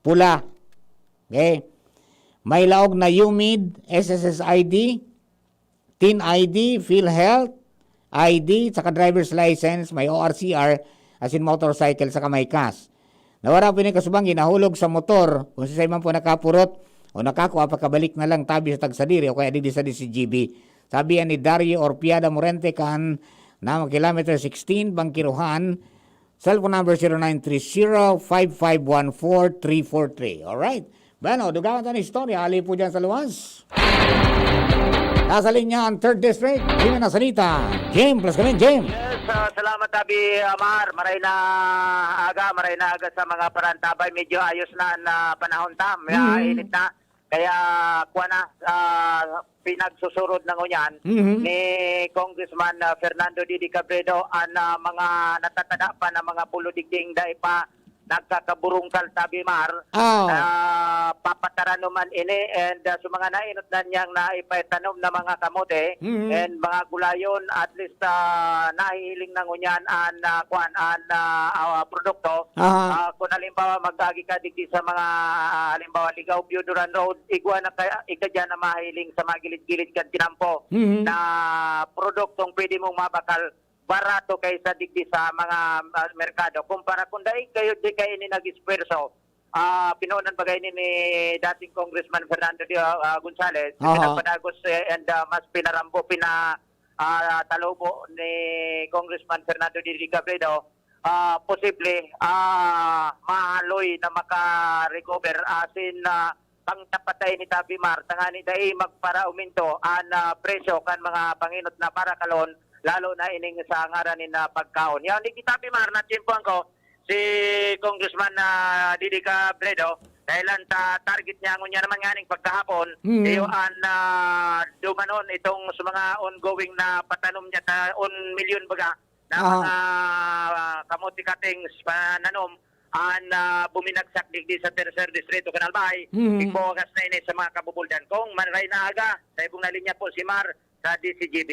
pula. Okay? May laog na UMID, S S S I D, TIN I D, PhilHealth I D, saka driver's license, may O R C R, as in motorcycle, saka may cash. Nawara po ni kasubang, ginahulog sa motor, kung sisay man po nakapurot o nakakua, pakabalik na lang tabi sa tagsadiri o kaya digdi sa D C G B. Sabi yan ni Dario Orpiada Morente, kan na kilometer sixteen, Bangkiruhan, cellphone number zero nine three zero, five five one four, three four three. Alright. Bueno, dugangan ta na istorya. Ali po dyan sa luwas. Nasa linya ang third District. Jimmy Nasalita. Jim, plus kami, Jim. Yes, ah, salamat, Abi Amar. Maray na aga, maray na aga sa mga parantabay. Medyo ayos na ang, ah, panahon ta. May, ah, Mm. init na. Kaya, kuwan na, ah, pinagsusurod na ngunyan Mhm. ni Congressman, ah, Fernando Didi Cabredo ang, ah, mga natatada pa na mga pulo digding dai pa nagkakaburungkal, Tabi Mar. Ah. Ah, papataranuman ini and, ah, sa mga nainot na niyang naipatanom na mga kamote Mhm. and mga gulayon, at least, ah, nahihiling na ngunyan an, ah, kuwan, an, ah, ah, produkto. Aha. Ah, kung halimbawa, mag-agi ka digdi sa mga, ah, halimbawa, Ligao View, Duran Road, igwa na ka, igda dyan na mahiling sa mga gilid-gilid kan tinampo Mhm. na produktong pwede mong mabakal barato kaysa digdi sa mga, ah, merkado. Kumpara kung dai kayo, di kayo ini nag-esfuerso, ah, pinunan bagay ni, ni dating Congressman Fernando de, ah, Gonzales, Aha. pinagpadagos, eh, and, ah, mas pinarambo, pina, ah, talubo ni Congressman Fernando Didi Cabredo, ah, posible, ah, mahaloy na maka-recover asin, ah, pangtapatay ni Tabi Mar, tangani dai magparauminto an, ah, presyo kan mga panginot na parakalon, lalo na ining sa ngaran ni na pagkaon. Yaw, ni Tabi Mar, natiyempohan ko, si Congressman, ah, Didi Cabredo, dahil ang ta-, target niya, ngunyan naman nga ning pagkahapon, Mm. iyo ang, ah, dumanon itong sa mga ongoing na patanom niya, ta-, on milyon baga, na Aha. mga, ah, kamote cuttings, pananom, ang, ah, buminagsak digdi sa Tercer Distrito, Kanalbay, Mhm. igbuwagas na ini sa mga kabubuldan. Kung maray na aga, sa ibong na linya po si Mar sa D C G B.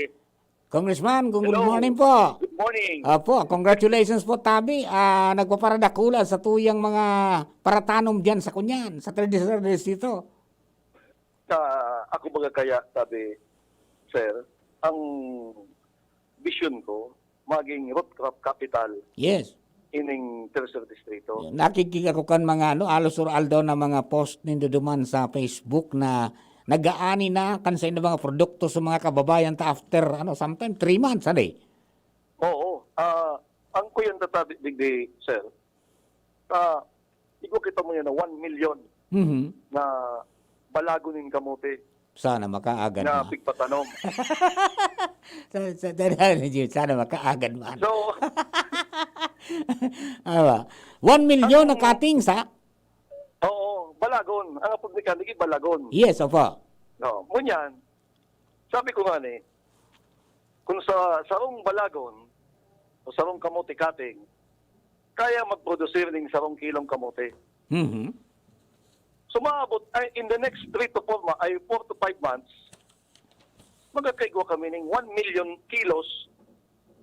Congressman, good Hello. morning po. Good morning. Apo, congratulations po, Tabi. Ah, nagpaparadakula sa tuyang mga paratanom diyan sa Kunyan, sa Tercer Distrito. Ah, ako baga kaya, Tabi, sir, ang vision ko, maging root crop capital Yes. ining Tercer Distrito. Yan. Nakikita ko kan mga, ano, alos or aldaw na mga post nindo duman sa Facebook na nag-aani na kan sa inyong mga produkto sa mga kababayan ta after, ano, sometime three months, ano eh? Oo. Ah, ang kuyan tatabi, digdi, sir, ah, igwa kita mo yan na one million Mhm. na balagon nin kamote Sana makaagad na na. pigpatanom. Sa, sa, sa, sana makaagad man. So, Awa. One million na Ang cutting sa? Oo, balagon. Ang apod ni Kanigi, balagon. Yes, opo. No, ngunyan, sabi ko nga ni, kung sa sarong balagon o sarong kamote cutting, kaya magprodusir ning sarong kilong kamote. Mhm. So, maabot, ay, in the next three to four ma-, ay, four to five months, magkakaigwa kami ning one million kilos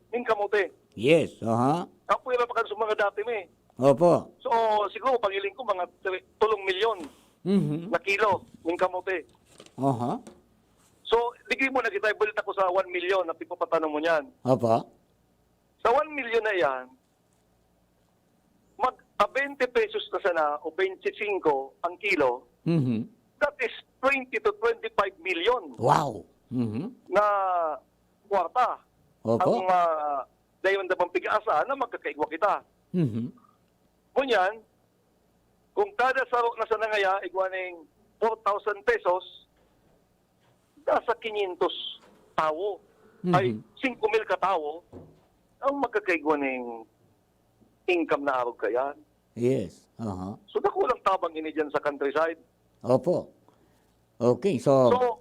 ning kamote. Yes, aha. Ang pwera pa kan sa mga dati mi. Opo. So, siguro, paghiling ko, mga tre-, tulong milyon Mhm. na kilo ning kamote. Aha. So, digdi mo na kita, ibalit ako sa one million na pigpapatanom mo niyan. Opo. Sa one million na yan, mag, ah, twenty pesos na sana o twenty-five ang kilo, Mhm. that is twenty to twenty-five million Wow. Mhm. na kwarta. Opo. Ang, ah, dayon na bang pig-aasahan na magkakaigwa kita. Mhm. Ngunyan, kung kada saro na sana ngaya, igwa ning four thousand pesos, nasa quinientos tawo, ay, Mhm. singko mil ka tawo, ang magkakaigwa ning income na arog kayan. Yes. Aha. So, dakulang tabang ini dyan sa countryside. Opo. Okay, so So,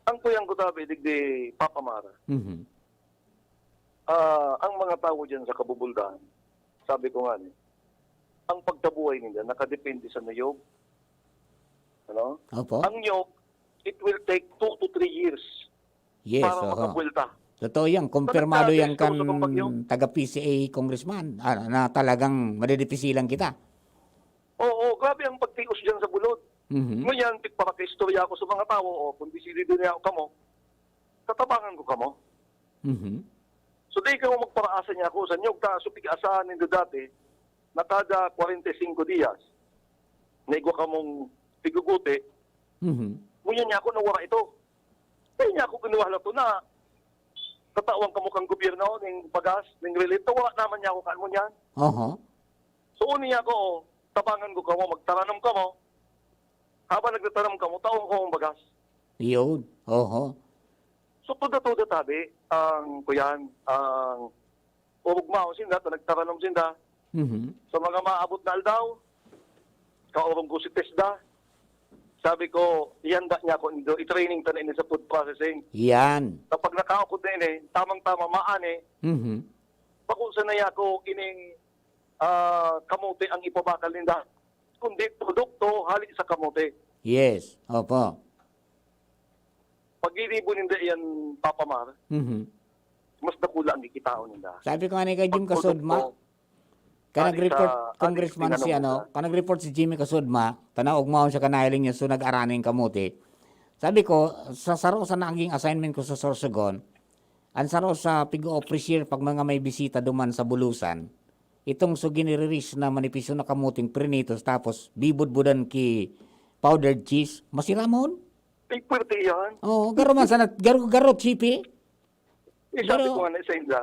ang kuyang ko tabi, digdi, Papa Mara, Mhm. ah, ang mga tawo dyan sa Kabubuldahan, sabi ko nga ni, Ang pagkabuhay ninda nakadepende sa niyog. Ano? Opo. Ang niyog, it will take two to three years Yes, para oho. Makabuwelta. Totoo yan. Kumpirmado yan kan taga-P C A congressman, ah, na talagang madidipisilan kita. Oo, grabe ang pagtios dyan sa bulod. Mhm. Ngunyan, tigpakaistorya ako sa mga tawo, o, kung desidido niya ako kamo, tatabangan ko kamo. Mhm. So, di kamo magparaasa niya ako sa niyog ta, so, pig-asahan nindo dati na kada kwarenta y singko dias, na igwa kamong piguguti, Mhm. ngunyan niya ako nawara ito. Kaya niya ako kinuha na to na tatawan kamo kang gobyerno, ning bagas, ning relief, nawara naman niya ako kan mo niyan. Oho. So, uni niya ako, oh, tabangan ko kamo, magtaranom kamo. Habang nagtatanom kamo, taon ko ang bagas. Yun. Oho. So, tuda-tuda tabi ang kuyan, ang urugmaon sinda, ta nagtaranom sinda. Mhm. Sa mga maabot na aldaw, kaurong ko si TESDA. Sabi ko, "Ihanda niya ako nindo, i-training ta na ini sa food processing." Yan. Kapag nakaukod na ini, tamang-tama, maani, Mhm. bako sanay ako ining, ah, kamote ang ipabakal ninda, kundi produkto hali sa kamote. Yes. Opo. Pag ginibo ninda iyan, Papa Mar, Mhm. mas dakula ang kikitaon ninda. Sabi ko nga ni kay Jim Pag produkto, Kasudma, ka hali nag-report, sa, hali sa Congressman si tinanong ano, nila. Ka nag-report si Jimmy Kasudma, tanaw ugmahon siya kanahiling niya, so nag-araning kamote. Sabi ko, sa saro sa naging assignment ko sa Sorsogon, ang saro sa pig-o-offer share pag mga may bisita duman sa Bulusan, itong so giniriris na manipiso na kamuting prinitos tapos bibudbudan ki powdered cheese, masiramon. Ay, pwerte yan. Oo, garo man sana, garo, garo, chipi. Eh, sabi Pero ko nga na sa inda,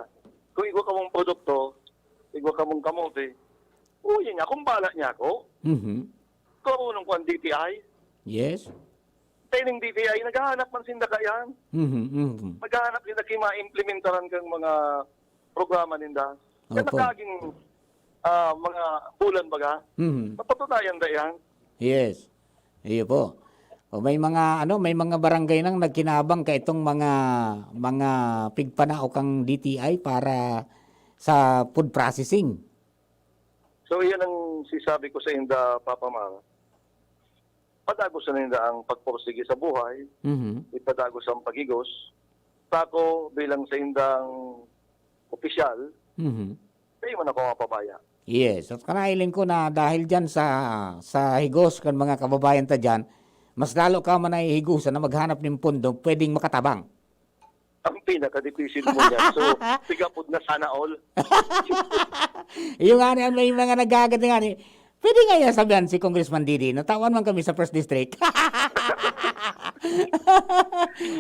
kung igwa ka mong produkto, igwa ka mong kamote, uwi niya, kung bala niya ako, Mhm. karunong ko ang D T I. Yes. Kaya ning D T I, naghahanap man sinda kayan. Mhm, mhm. Naghahanap sinda kay maimplementaran kang mga programa ninda. Kaya Opo. nakaging, ah, mga bulan baga, Mhm. napatunayan da yan. Yes. Iyo po. O may mga, ano, may mga barangay nang nagkinabang ka itong mga, mga pigpanao kang D T I para sa food processing. So, iyan ang sisabi ko sa inda, Papa Mar. Padagos na ninda ang pagpursige sa buhay, Mhm. ipadagos ang pagigos. Sa ako, bilang sa indang opisyal, Mhm. di man ako mapabaya. Yes. At kanahiling ko na dahil dyan sa, sa higos kan mga kababayan ta dyan, mas lalo ka man nahihigosan na maghanap nin pondo pwedeng makatabang. Ang pinakadipisil mo niyan. So, tigapod na sana all. Yung nga, may mga nagagad nga ni, pwede nga yan sabihan si Congressman Didi, natawan man kami sa First District.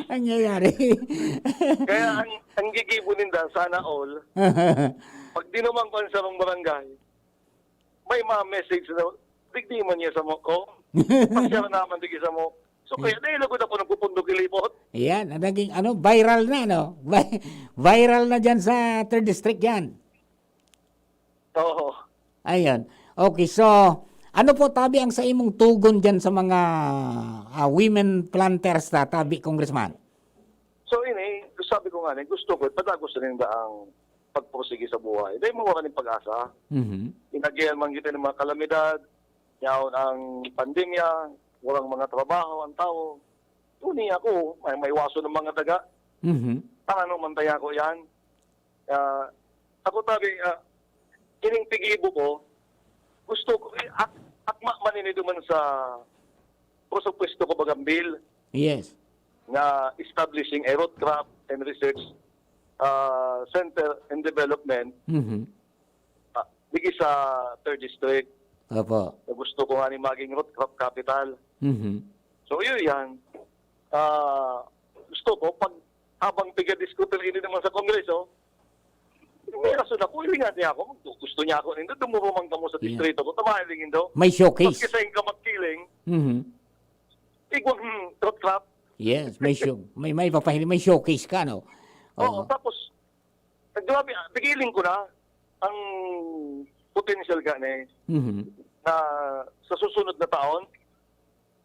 Ang nangyayari. Kaya ang, ang gigibo ninda, sana all, pag dinuman ko ang sarong barangay, may mga message na, "Digdi man niya sa mo ko. Pasyal naman digdi sa mo." So, kaya dahil ako na po nagpupundo kilipot. Ayan, ang naging, ano, viral na, no? Vi-, viral na dyan sa Third District yan. Oo. Ayan. Okay, so, ano po, tabi ang sa imong tugon dyan sa mga, ah, women planters na, tabi, Congressman? So, ini, sabi ko nga, ni, gusto ko, ipadagos na ninda ang pagpursige sa buhay. Dahil mawala ng pag-asa. Mhm. Inagihan man kita ng mga kalamidad, yaon ang pandemya, walang mga trabaho ang tao. Tuni ako, may, may waso ng mga daga. Mhm. Paano man tayo ako yan? Ah, ako tabi, ah, kining pigibo ko, gusto ko, eh, ak-, akma man ini duman sa presupuesto ko bagang bill Yes. na establishing a root crop and research, ah, center and development, Mhm. ah, digi sa third district. Opo. Na gusto ko nga ni maging root crop capital. Mhm. So, yun yan. Ah, gusto ko, pag habang tiga-diskutir ini naman sa Kongreso, may rason ako, ilingan niya ako. Gusto niya ako, hindi, dumuro man kamo sa Yeah. distrito ko, tama, ilingan do. May showcase. Maski sa inyo magkiling, Mhm. igwang, hmm, trot-trot. Yes, may show, may, may papahili, may showcase ka, no? Oo, Oo. tapos, grabe, ah, pigiling ko na ang potential ka ni Mhm. na sa susunod na taon,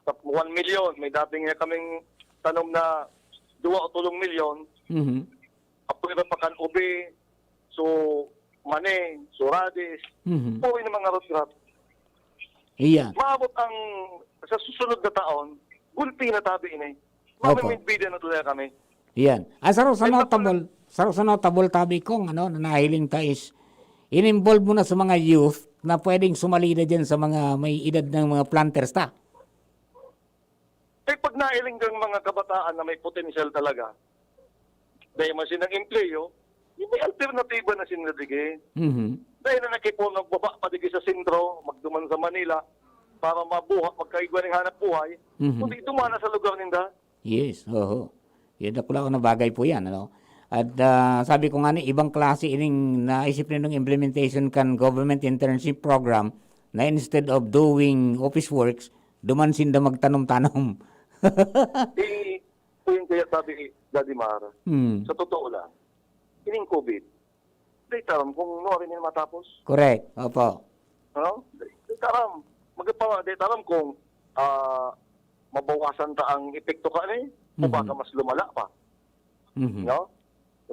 sa one million, may dating niya kaming tanom na dua o tulong milyon, Mhm. apwera pa kan ubi, so mani, so radis, Mhm. puro yung mga root crop. Iyan. Maabot ang sa susunod na taon, gulpi na tabi ini. Opo. Mamimidbidan na talaga kami. Iyan. Ah, saro sa May notable, saro sa notable tabi kong ano, na nahiling ta is, in-involve mo na sa mga youth na pwedeng sumalida dyan sa mga may edad ng mga planters ta. Kay pag nailing kang mga kabataan na may potensyal talaga, dahil man sinang empleyo, yung may alternatiba na sinda dige. Mhm. Dahil na nakipuno, baba pa dige sa sentro, magduman sa Manila, para mabuha, magkaigwa ng hanap buhay, Mhm. kundi dumana sa lugar ninda. Yes, oho. Yan, dakula na bagay po yan, ano? At, ah, sabi ko nga ni, ibang klase ining naisip nindong implementation kan government internship program na instead of doing office works, duman sinda magtanom-tanom. Eh, yun kaya sabi ni Daddy Mar, Hmm. sa totoo lang, ining covid, di taram kung nuari na matapos. Correct. Opo. Ano? Di taram. Magpawa, di taram kung, ah, mabawasan ta ang epekto ka ni, o Mhm. baka mas lumala pa. Mhm. No?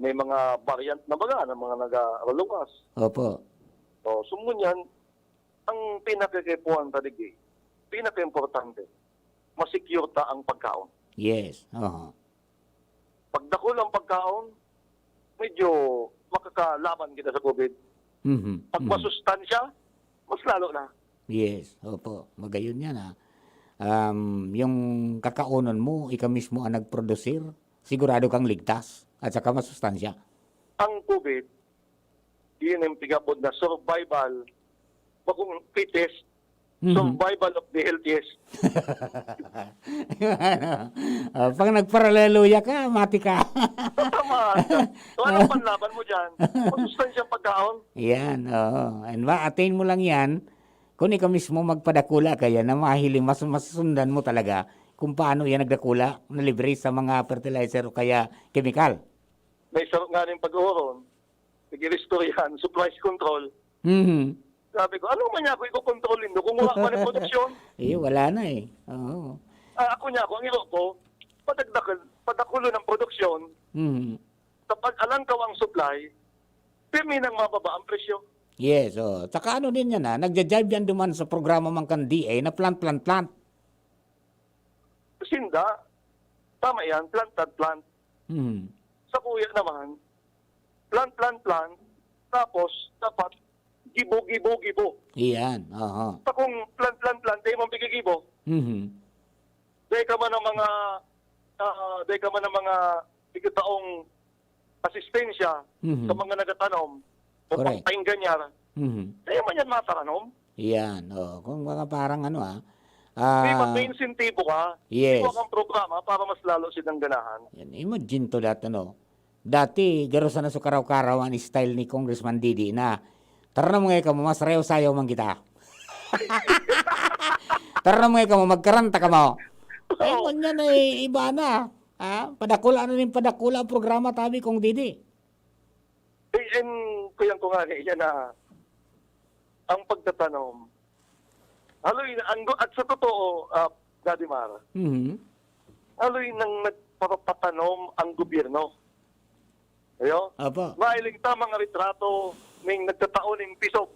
May mga variant na baga ng mga nagaruluwas. Opo. So, so ngunyan, ang pinakakaipuhan ta digdi, pinakaimportante, ma-secure ta ang pagkaon. Yes. Oho. Pag dakul ang pagkaon, medyo makakalaban kita sa covid. Mhm. Pag Mhm. masustansya, mas lalo na. Yes. Opo. Magayon yan, ah. Um, yung kakaunon mo, ika mismo ang nagprodusir, sigurado kang ligtas at saka masustansya. Ang covid, yun ang tigabod na survival. Bakong fittest, Mhm. survival of the healthiest. Ah, pag nagparaleluya ka, mati ka. Tama ka. So, anong panlaban mo dyan? Masustansyang pagkaon? Yan, oo. And ma-attain mo lang yan kung ikaw mismo magpadakula kaya na mahiling, mas, masusundan mo talaga kung paano yan nagdakula na libre sa mga fertilizer o kaya kemikal. May sarap nga rin pag-uhoron. Sige, istoryahan, supplies control. Mhm. Sabi ko, "Ano man niya ako ikokontrol nindo kung wala man ang produksyon?" Eh, wala na eh. Oo. Ah, ako niya ako, ang iro ko, padagdakan, padakulon ang produksyon. Mhm. Sa pag-alangkaw ang supply, pirmi nang mababa ang presyo. Yes, oh. Tsaka ano din yan, ah, nagja-jive yan duman sa programa man kan D A na plant, plant, plant. Sinda, tama yan, plant, plant, plant. Mhm. Sa kuya naman, plant, plant, plant, tapos dapat gibo, gibo, gibo. Iyan, aha. Sa kung plant, plant, plant, di man pigigibo. Mhm. Dahil ka man ang mga, ah, dahil ka man ang mga tigataong asistensya Mhm. sa mga nagatanom o Correct. pangpaingganyar, Mhm. kaya man yan mataranom. Iyan, oh. Kung mga parang ano, ah, Di ba, ah, may insentibo ka? Yes. Ikaw ang programa para mas lalo silang ganahan. Yan, imagine to that, ano. Dati, garo sana sa karaw-karaw ang style ni Congressman Didi na, "Tara na mga ikaw, mas rayaw-sayaw man kita." "Tara na mga ikaw, magkaranta ka mo." Ay, Oo. Ngunyan ay iba na. Ha? Padakula na rin, padakula ang programa, tabi kong Didi. Eh, en, kuyang ko nga, eh, yan na ang pagtatanom. Haloy, ang, at sa totoo, ah, Daddy Mar, Mhm. haloy nang nagpapatanom ang gobyerno. Ayo? Apo. Mahiling ta mga retrato ning nagtatao ning pisog.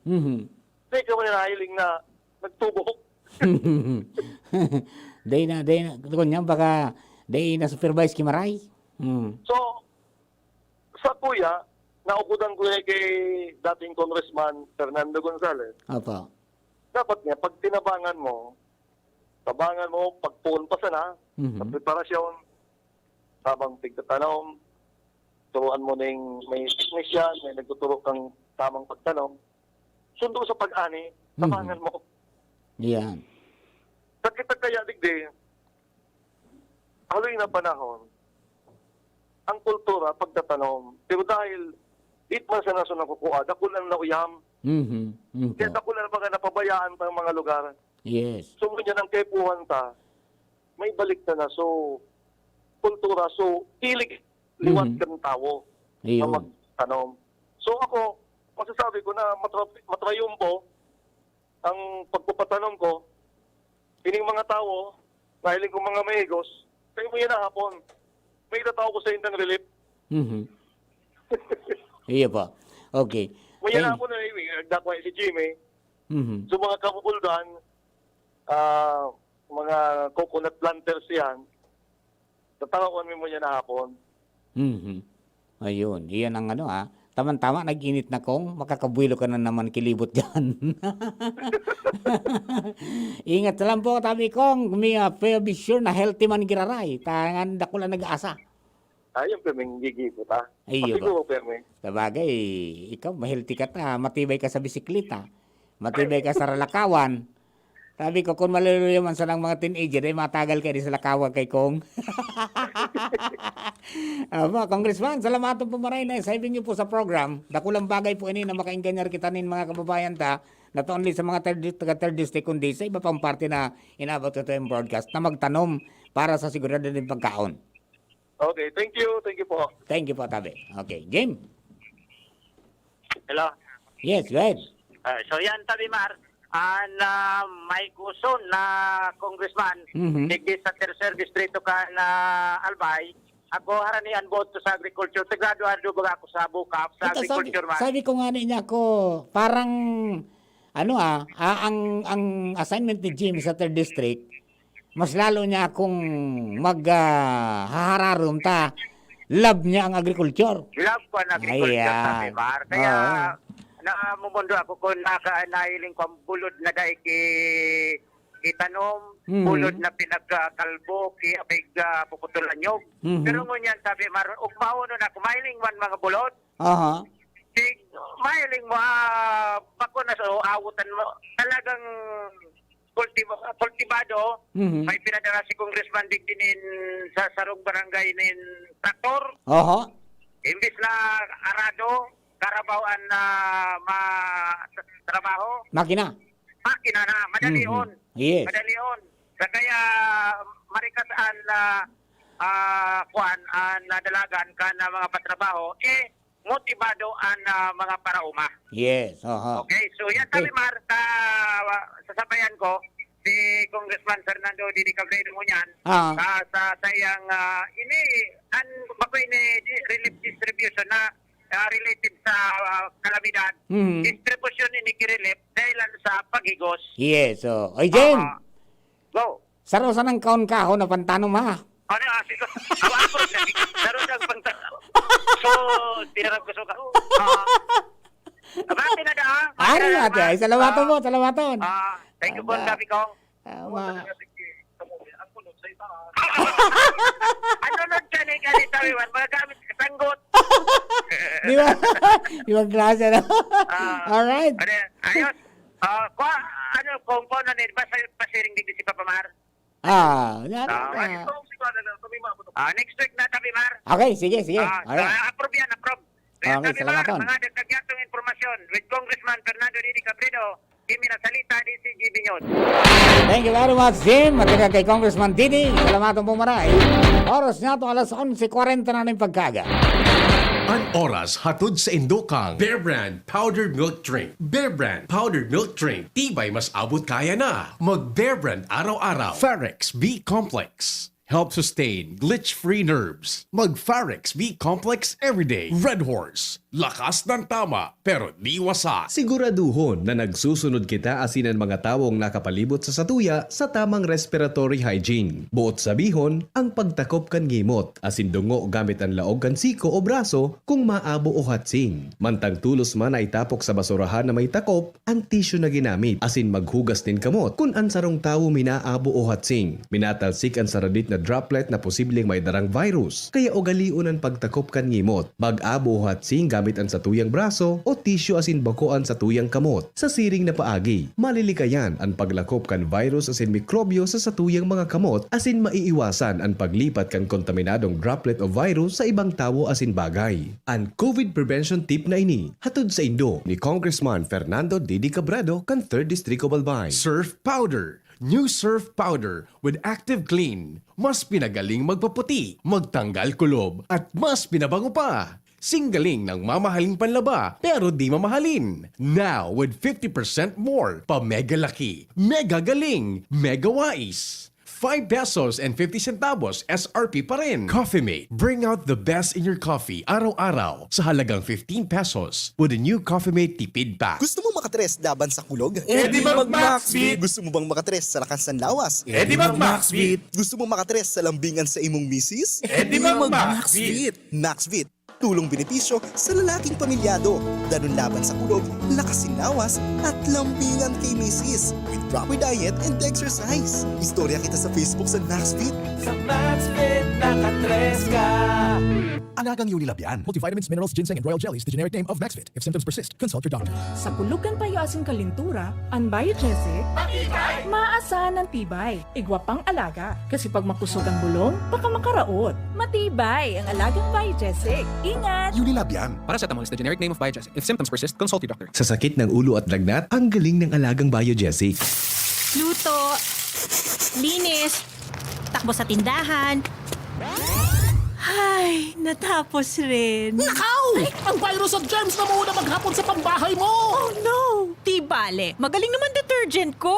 Mhm. Di ka man nahiling na nagtubo. Dai na, dai na. Kung yan, baka dai na supervise ki Maray. Hmm. So, sa kuya, naukudan ko yan kay dating Congressman Fernando Gonzalez. Apo. Dapat nga, pag tinabangan mo, tabangan mo, pagpuon pa sana, Mhm. sa preparasyon, tabang pigtatanom, turuan mo ning may technician, may nagtuturo kang tamang pagtanom. Sundo sa pag-ani, Mhm. tabangan mo. Yan. Sa kita kaya, digdi, haloy na panahon, ang kultura, pagtatanom. Pero dahil, di pa sana sa nakukuha, dakul ang nauyam. Mhm. Mhm. Kaya dakul ang mga napabayaan pang mga lugar. Yes. So, ngunyan ang kaipuhan ta, may balik na na. So, kultura, so, hilig liwat Mhm. kan tawo na Ayun. magtanom. So, ako, masasabi ko na matra-, matrayumpo ang pagpapatanom ko. Ining mga tawo, nahiling ko mga mahigos, sa imo yan hapon. May itatao ko sa indang relief. Mhm. Iyo po. Okay. May yan Thank hapon na, eh, nagdakwa si Jimmy. Mhm. So, mga kabubuldan, ah, mga coconut planters yan, tatawaon mi mo yan hapon. Mhm. Ayun, iyan ang ano, ah. Tamang-tama, nag-init na, Kong. Makakabuelo ka na naman kilibot diyan. Ingat na lang po, tabi, Kong. May, ah, be sure na healthy man giraray. Tangan, dakula nag-aasa. Ayun, Perming, gigibot, ah. Ayun ba? Siguro, Perming. Sabagay, ikaw, mahealthy ka ta. Matibay ka sa bisikleta. Matibay ka sa ralakawan. Sabi ko, kung maluluya man sanang mga teenager, eh, matagal kayo sa lakawan kay Kong. Aba, Congressman, salamat po maray na saving niyo po sa program. Dakulang bagay po ini na makaingganyan kita nin mga kababayan ta, not only sa mga third, taga third district, kundi sa iba pang parte na inabot ko yung broadcast na magtanom para sa seguridad ng pagkaon. Okay, thank you, thank you po. Thank you po, tabi. Okay, Jim. Hello. Yes, go ahead. Ah, so yan, Tabi Mar, an, ah, may gusto na congressman, Mhm. digdi sa tercer distrito kan Albay, ako harani an boto sa agriculture. Sigurado-ado baga ako sa bukap, sa Ito, sabi, agriculture man. Sabi ko nga niya ako, parang, ano ah, ah, ang, ang assignment ni Jim sa third district, mas lalo niya akong mag, ah, hahararom ta. Love niya ang agriculture. Love ko ang agriculture, Ayan. Tabi Mar. Kaya, Oo. namumundo ako kung naka-, nahiling ko ang bulod na dai ki-, kitanom, Mhm. bulod na pinagkalbo, ki-, apig, ah, puputulan nyog. Mhm. Pero ngunyan, Tabi Mar, ugmaon na ako, mahiling man mga bulod. Aha. Sig-, mahiling mo, ah, bako na sa awotan mo. Talagang kultibo-, kultibado, Mhm. may pinadala si Congressman digdi nin sa sarong barangay nin traktor. Oho. Imbis na arado, karabaw an, ah, ma-, trabaho. Makina. Makina na, madalion. Mhm. Yes. Madalion. Sa kaya, marikas an, ah, ah, kuan, an nadalagan kan, ah, mga patrabaho, eh, motibado an, ah, mga paraoma. Yes, oho. Okay, so yan, Okay. Tabi Mar, sa, sasabayan ko, si Congressman Fernando Didi Cabredo ngunyan, Ah. ah, sa sayang, ah, ini, an, bako ini, di-, relief distribution na, ah, related sa, ah, kalamidad. Mhm. Distribution ini ki-relief dahil sa paghigos. Yes, oh. Oy, Jim! Ah, go. Saro sanang kaon-kaon na pantanom, ha? Ano, ah, sige. Awa ko, saro sang pang-, so, tinarap ko sa ka-, ah. Abante na da, ah. Ari, Mati, ay, salamaton Ah. mo, salamaton. Ah, thank you po, Ada. Gabi Kong. Ah, ma- Ano nun siya ni Kali Tawiwan? Mga gamit sa sanggot. Di ba? Ibang klase, no? Ah. Alright. Ano yan? Ayos. Ah, kwa-, ano, kung paano na, basta pasiring digdi si Papa Mar. Ah, yan Ah, na. Ah, next week na, Tabi Mar. Okay, sige, sige. Ah, Alright. ah, approve yan, approve. Kaya Okay, Tabi Mar, salamat, Ton. mga dagdag yatong impormasyon with Congressman Fernando Didi Cabredo, Jimmy Nasalita, D C G B News. Thank you very much, Jim. At saka kay Congressman Didi, salamat po maray. Oras niya to, alas onse kwarenta na ng pagkaga. An oras hatod sa indo kang Bear Brand Powdered Milk Drink. Bear Brand Powdered Milk Drink. Tibay mas abot kaya na. Mag Bear Brand araw-araw. Farex B Complex. Help sustain glitch-free nerves. Mag Farex B Complex everyday. Red Horse. Lakas ng tama, pero di wasa. Siguraduhon na nagsusunod kita asin an mga tawong nakapalibot sa satuya sa tamang respiratory hygiene. Buot sabihon, ang pagtakop kan ngimot asin dungo gamit an laog kan siko o braso kung maabo o hatsing. Mantang tolos man na itapok sa basurahan na may takop, an tissue na ginamit asin maghugas nin kamot kun an sarong tawo minaabo o hatsing. Minatalsik an saradit na droplet na posibleng may darang virus, kaya ugalion an pagtakop kan ngimot. Mag-abo o hatsing gamit an satuyang braso o tissue asin bako an satuyang kamot. Sa siring na paagi, malilikayan an paglakop kan virus asin mikrobyo sa satuyang mga kamot asin maiiwasan an paglipat kan kontaminadong droplet o virus sa ibang tawo asin bagay. An COVID prevention tip na ini, hatod saindo ni Congressman Fernando Didi Cabredo kan Third Distrito of Albay. Surf Powder. New Surf Powder with Active Clean. Mas pinagaling magpaputi, magtanggal kulob, at mas pinabango pa. Singgaling ng mamahaling panlaba, pero di mamahalin. Now with fifty percent more pa mega laki, mega galing, mega wais. five pesos and fifty centavos, S R P pa rin. Coffee Mate, bring out the best in your coffee araw-araw sa halagang fifteen pesos with the new Coffee Mate Tipid Pack. Gusto mo makatres laban sa kulog? Eh, di mag-Maxvit. Gusto mo bang makatres sa lakas ng lawas? Eh, di mag-Maxvit. Gusto mo makatres sa lambingan sa imong misis? Eh, di mag-Maxvit. Maxvit. Tulong benepisyo sa lalaking pamilyado, danun laban sa kulog, lakas sin lawas, at lambingan kay misis, with proper diet and exercise. Istorya kita sa Facebook sa Maxfit. Sa Maxfit, nakatres ka. Alagang Unilab yan. Multivitamins, minerals, ginseng, and royal jelly is the generic name of Maxfit. If symptoms persist, consult your doctor. Sa kulog kan payo asin kalintura, an Biogesic, maasahan an tibay. Igwa pang alaga, kasi pag makusog ang bulong, baka makaraot. Matibay ang alagang Biogesic. Ingat! Unilab yan. Paracetamol is the generic name of Biogesic. If symptoms persist, consult your doctor. Sa sakit ng ulo at lagnat, ang galing ng alagang Biogesic. Luto, linis, takbo sa tindahan. Ay, natapos rin. Nakaw! Ay! Ang virus at germs na muna maghapon sa pambahay mo! Oh no! Di bale, magaling naman detergent ko.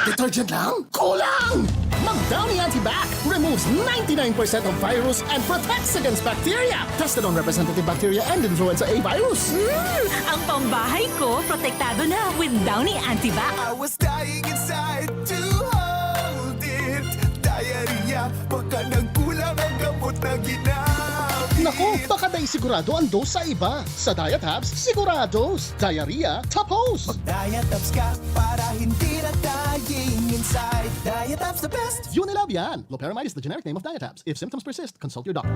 Detergent lang? Kulang! Mag Downy Antibac removes ninety-nine percent of virus and protects against bacteria. Tested on representative bacteria and influenza A virus. Hmm, ang pambahay ko protektado na with Downy Antibac. I was dying inside to hold it. Diarrhea, baka nagkulang ang gamot na ginamit. Naku, baka dai sigurado ang dose sa iba. Sa Diatabs, sigurados. Diarrhea, tapos. Mag-Diatabs ka para hindi na dying inside. Diatabs the best. Unilab yan. Loperamide is the generic name of Diatabs. If symptoms persist, consult your doctor.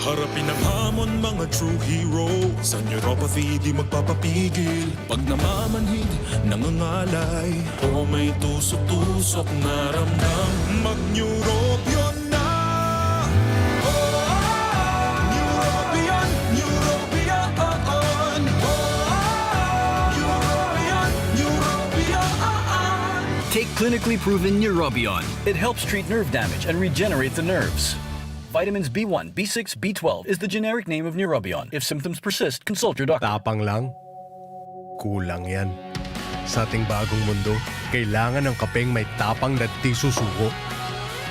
Harapin ang hamon, mga true hero. Sa neuropathy, di magpapapigil. Pag namamanhid, nangangalay, o may tusok-tusok na ramdam, mag-Neurobion na! Oh, oh, oh. Neurobion, Neurobion, oh, oh. Oh, oh, oh. Neurobion, Neurobion, oh, oh. Take clinically proven Neurobion. It helps treat nerve damage and regenerate the nerves. Vitamins B one, B six, B twelve is the generic name of Neurobion. If symptoms persist, consult your doctor. Tapang lang? Kulang yan. Sa ating bagong mundo, kailangan ng kapeng may tapang na di susuko.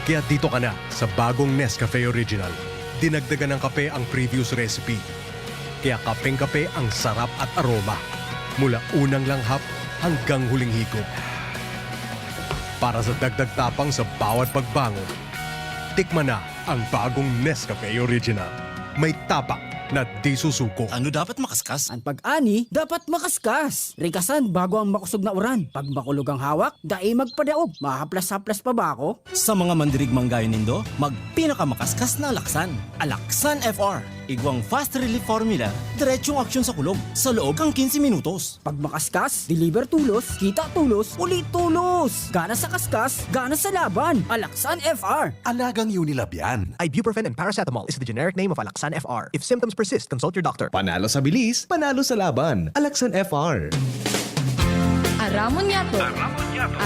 Kaya dito ka na sa bagong Nescafe Original. Dinagdagan ng kape ang previous recipe. Kaya kapeng-kape ang sarap at aroma. Mula unang langhap hanggang huling higop. Para sa dagdag tapang sa bawat pagbangon, tikman na ang bagong Nescafe Original. May tapang na di susuko. Ano dapat makaskas? An pag-ani dapat makaskas. Rikasan bago ang makosog na uran. Pag makulog ang hawak, dai magpadaog. Mahaplas-haplas pa ba ako? Sa mga mandirigmang gayo nindo, magpinakamakaskas na alaksan. Alaksan F R. Igwang fast relief formula, diretsong aksyon sa kulog, sa loob kan quince minutos. Pag makaskas, deliver tolos, kita tolos, uli tolos! Gana sa kaskas, gana sa laban! Alaksan F R! Alagang Unilab yan. Ibuprofen and paracetamol is the generic name of Alaxan F R. If symptoms persist, consult your doctor. Panalo sa bilis, panalo sa laban. Alaxan F R. Aramon Yato.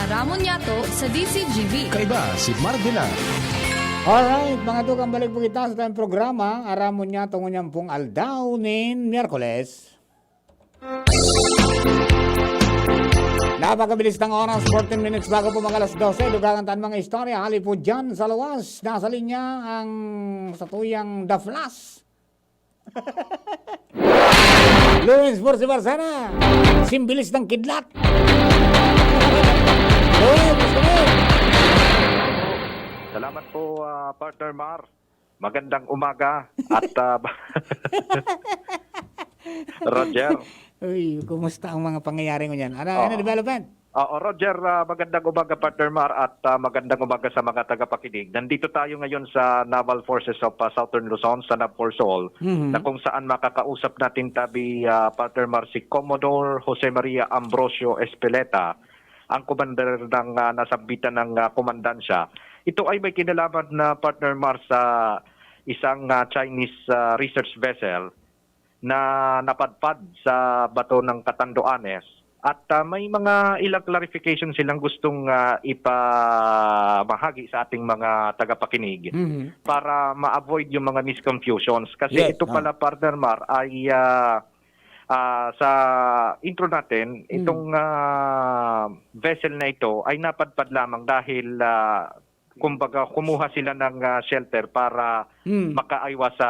Aramon Yato sa D Z G B. Kaiba si Mark Villar. Alright, mga tugang, balik po kita sa tayong programa, Aramon Yato, ngunyan pong aldaw nin Miyerkules. Napakabilis ng oras, fourteen minutes bago po mag alas dose. Dugangan tan mga istorya, hali po dyan sa luwas. Nasa linya ang satuyang The Flash. Luis Bursi Barcena, simbilis ng kidlat. Luis, gusto mo? Salamat po, ah, Partner Mar. Magandang umaga at, ah, Roger. Uy, kumusta ang mga pangyayari ngunyan? Ano, ano Oo. development? Oo, Roger, ah, magandang umaga, Partner Mar, at, ah, magandang umaga sa mga tagapakinig. Nandito tayo ngayon sa Naval Forces of, ah, Southern Luzon, sa NAVFORSOL, Mhm. na kung saan makakausap natin tabi, ah, Partner Mar, si Commodore Jose Maria Ambrosio Espeleta, ang commander ng, ah, nasambitan ng, ah, komandansya. Ito ay may kinalaman na, Partner Mar, sa isang, ah, Chinese, ah, research vessel na napadpad sa bato ng Catanduanes. At, ah, may mga ilang clarification silang gustong, ah, ipamahagi sa ating mga tagapakinig Mhm. para ma-avoid yung mga misconfusions. Kasi Yes, ito ah. pala, Partner Mar, ay, ah, ah, sa intro natin, Mm. itong, ah, vessel na ito ay napadpad lamang dahil, ah, kumbaga, kumuha sila ng, ah, shelter para Hmm. makaiwas sa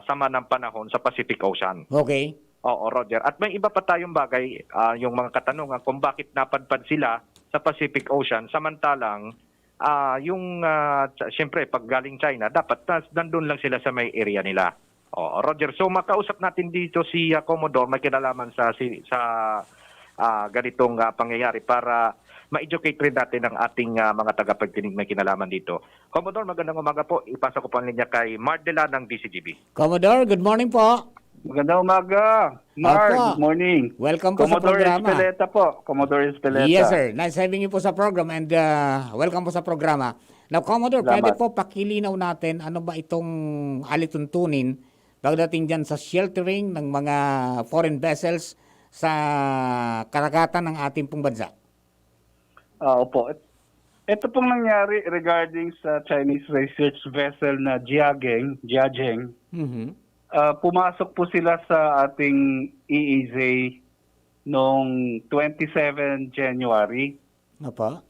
sama ng panahon sa Pacific Ocean. Okay. Oo, Roger. At may iba pa tayong bagay, ah, yung mga katanungan kung bakit napadpad sila sa Pacific Ocean, samantalang, ah, yung, ah, tsa-, siyempre, pag galing China, dapat nas-, nandun lang sila sa may area nila. Oo, Roger. So, makausap natin dito si, ah, Commodore, may kinalaman sa, si, sa, ah, ganitong, ah, pangyayari para ma-educate rin natin ang ating, ah, mga tagapagdinig may kinalaman dito. Commodore, magandang umaga po. Ipasa ko po ang linya kay Mardela ng D C G B. Commodore, good morning po. Magandang umaga, Mar. Opo. Good morning. Welcome po sa Commodore programa. Espeleta po. Commodore Espeleta. Yes, sir. Nice having you po sa program and, ah, welcome po sa programa. Now, Commodore, Salamat. pwede po pakilinaw natin ano ba itong alituntunin pagdating diyan sa sheltering ng mga foreign vessels sa karagatan ng ating pong bansa? Ah, opo. Et-, ito pong nangyari regarding sa Chinese research vessel na Jiageng, Jiajeng, Mhm. ah, pumasok po sila sa ating E E Z noong twenty-seven January. Opo.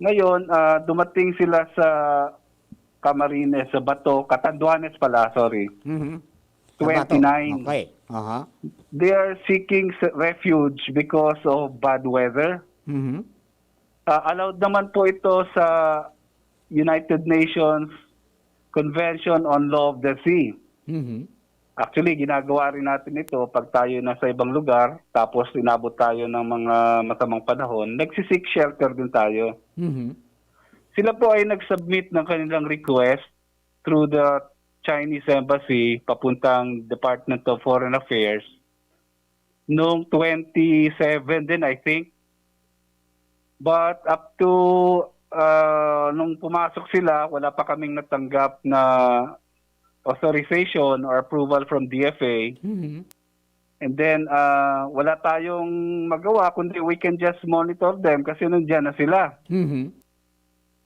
Ngayon, ah, dumating sila sa Camarines, sa Bato, Catanduanes pala, sorry. Mhm. Sa Bato. twenty-nine. Okay. Aha. They are seeking s-, refuge because of bad weather. Mhm. Ah, allowed naman po ito sa United Nations Convention on Law of the Sea. Mhm. Actually, ginagawa rin natin ito pag tayo nasa ibang lugar, tapos inabot tayo ng mga masamang panahon, nagsi-seek shelter din tayo. Mhm. Sila po ay nag-submit ng kanilang request through the Chinese Embassy papuntang Department of Foreign Affairs noong twenty-seven din, I think. But up to, ah, nung pumasok sila, wala pa kaming natanggap na authorization or approval from D F A. Mhm. And then, ah, wala tayong magawa kundi we can just monitor them kasi nandiyan na sila. Mhm.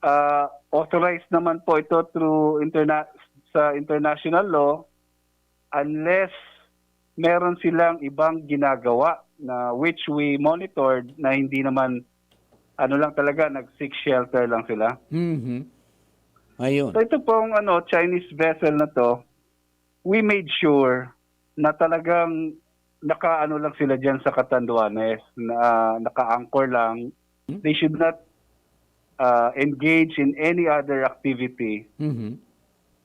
Ah, authorized naman po ito through interna-, sa international law unless meron silang ibang ginagawa na which we monitored na hindi naman, ano lang talaga, nag-seek shelter lang sila. Mhm. Ayun. So ito pong, ano, Chinese vessel na 'to, we made sure na talagang naka-ano lang sila diyan sa Catanduanes, na naka-anchor lang. Hmm? They should not, ah, engage in any other activity. Mhm.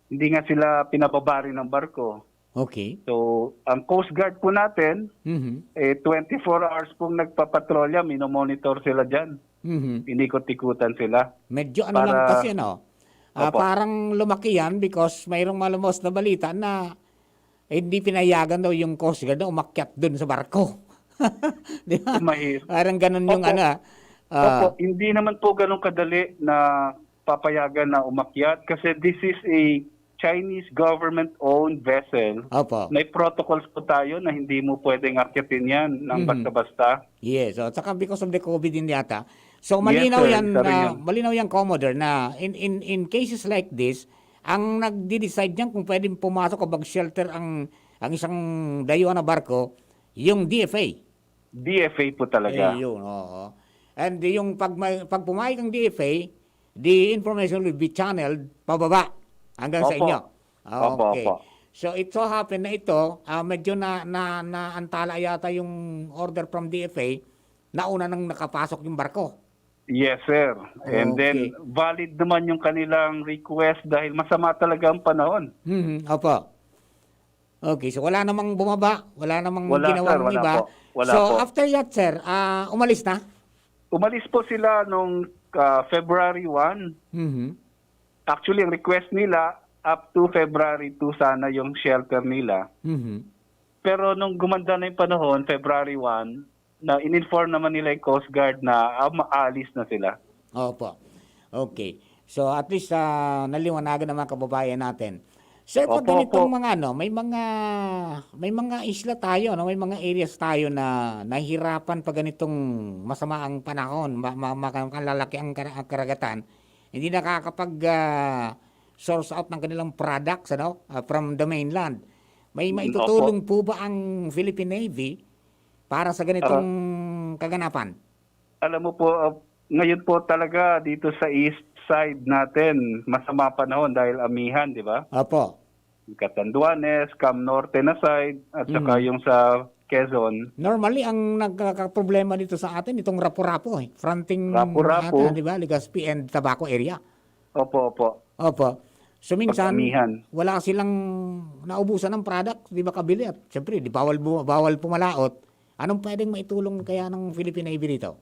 Hindi nga sila pinababa rin ng barko. Okay. So, ang Coast Guard po natin, Mhm. eh, twenty-four hours pong nagpapatrolya, minomonitor sila diyan. Mhm. Inikot-ikutan sila. Medyo ano lang Para kasi, ano, ah, Opo. parang lumaki yan because mayroong malumos na balita na hindi pinayagan daw yung Coast Guard na umakyat dun sa barko. Di ba? Mahir-, Parang ganun yung Opo. ano, ah. Ah. Opo, hindi naman po ganun kadali na papayagan na umakyat kasi this is a Chinese government-owned vessel. Opo. May protocols po tayo na hindi mo pwedeng akyatin yan ng Mhm. basta-basta. Yes, oh, tsaka because of the COVID din yata. So, Yes, malinaw sir. yan Isa rin na, yan. malinaw yan, Commodore, na in, in, in cases like this, ang nagdi-decide niyan kung pwedeng pumasok o mag-shelter ang, ang isang dayuhan na barko, yung D F A. D F A po talaga. Eh, yun, oo. And yung pag may, pag pumayag ang D F A, the information will be channeled pababa hanggang sa Opo. inyo. Opo, Okay. opo. So, it so happen na ito, ah, medyo na, na, naantala yata yung order from D F A, nauna nang nakapasok yung barko. Yes, sir. And Okay. then, valid naman yung kanilang request dahil masama talaga ang panahon. Mhm, opo. Okay, so wala namang bumaba, wala namang Wala, ginawang sir, wala iba. po. Wala So, po. after that, sir, ah, umalis na? Umalis po sila nung, ah, February one. Mhm. Actually, ang request nila, up to February two sana yung shelter nila. Mhm. Pero nung gumanda na yung panahon, February one, na in-inform naman nila yung Coast Guard na, ah, maalis na sila. Opo. Okay. So, at least, ah, naliwanagan ng mga kababayan natin. Sir, pag Opo, ganitong opo. mga ano, may mga, may mga isla tayo, no? May mga areas tayo na nahihirapan pag ganitong masama ang panahon, ma-, ma-, ma-, malalaki ang kara-, ang karagatan. Hindi nakakapag, ah, source out ng kanilang products, ano? Ah, from the mainland. May Mm, maitutulong opo. po ba ang Philippine Navy para sa ganitong Ah. kaganapan? Alam mo po, ah, ngayon po talaga dito sa East, side natin, masama panahon dahil amihan, di ba? Opo. Catanduanes, Cam Norte na side, at saka Mm. yung sa Quezon. Normally, ang nagkakaproblema dito sa atin, itong Rapu-Rapu eh. Fronting Rapu-Rapu. ata, di ba? Legazpi and Tabaco area. Opo, opo. Opo. So, minsan, Pag-amihan. wala silang naubusan ng product, di ba, kabili? At syempre, di bawal bu-, bawal pumalaot. Anong pwedeng maitulong kaya ng Philippine Navy dito?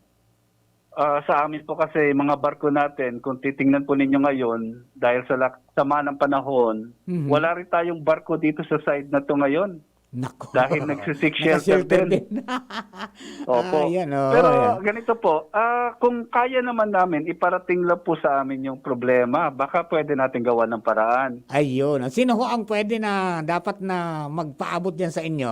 Ah, sa amin po kasi, mga barko natin, kung titingnan po ninyo ngayon, dahil sa lak-, sama ng panahon, Mhm. wala rin tayong barko dito sa side na to ngayon. Nako. Dahil nagsi-seek shelter Naka-shelter din. din. Opo. Ah, yan, oo, Pero yan. ganito po, ah, kung kaya naman namin, iparating lang po sa amin yung problema. Baka pwede natin gawa ng paraan. Ayun. Sino ho ang pwede na dapat na magpaabot diyan sa inyo?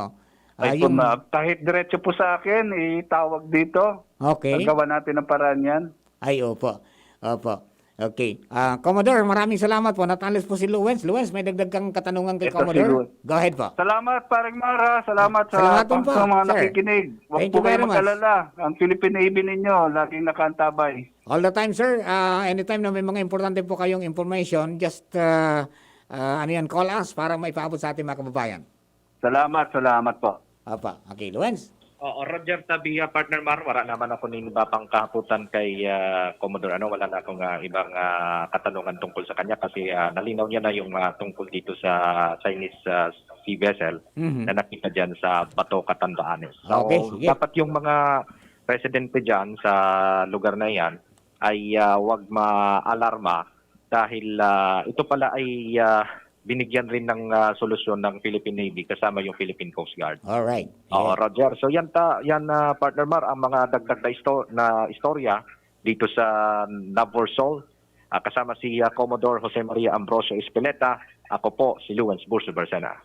Ah, Ay, kung yung ma-, kahit diretso po sa akin, itawag dito. Okay. Gagawa natin ng paraan yan. Ay, opo. Opo. Okay. Ah, Commodore, maraming salamat po. Natalis po si Luwens. Luwens, may dagdag kang katanungan kay Ito si Commodore? Luwens. Go ahead po. Salamat, Paring Mara. Salamat sa Salamat din pang-, po, sa mga sir. nakikinig. Huwag Thank po you kayo very much. mag-alala. Ang Philippine Navy ninyo, laging nakaantabay. All the time, sir. Ah, anytime na may mga importante po kayong information, just, ah, ah, ano yan, call us para maipaabot sa ating mga kababayan. Salamat, salamat po. Apa, okay, Luwens. Oo, Roger Tabia, partner Mar, wala naman ako nin iba pang kahapotan kay, ah, Commodore. Ano, wala na akong, ah, ibang, ah, katanungan tungkol sa kanya kasi, ah, nalinaw niya na yung, ah, tungkol dito sa Chinese, ah, sea vessel Mhm. na nakita diyan sa Bato, Catanduanes. So, Okay, sige. dapat yung mga residente diyan sa lugar na yan ay, ah, wag maalarma dahil, ah, ito pala ay, ah, binigyan rin ng, ah, solusyon ng Philippine Navy kasama yung Philippine Coast Guard. Alright. Oo, Yeah. Roger. So yan ta-, yan, ah, partner Mar, ang mga dagdag na isto-, na istorya dito sa Navorsol. Ah, kasama si, ah, Commodore Jose Maria Ambrosio Espeleta. Ako po si Luwens Burso Barcena.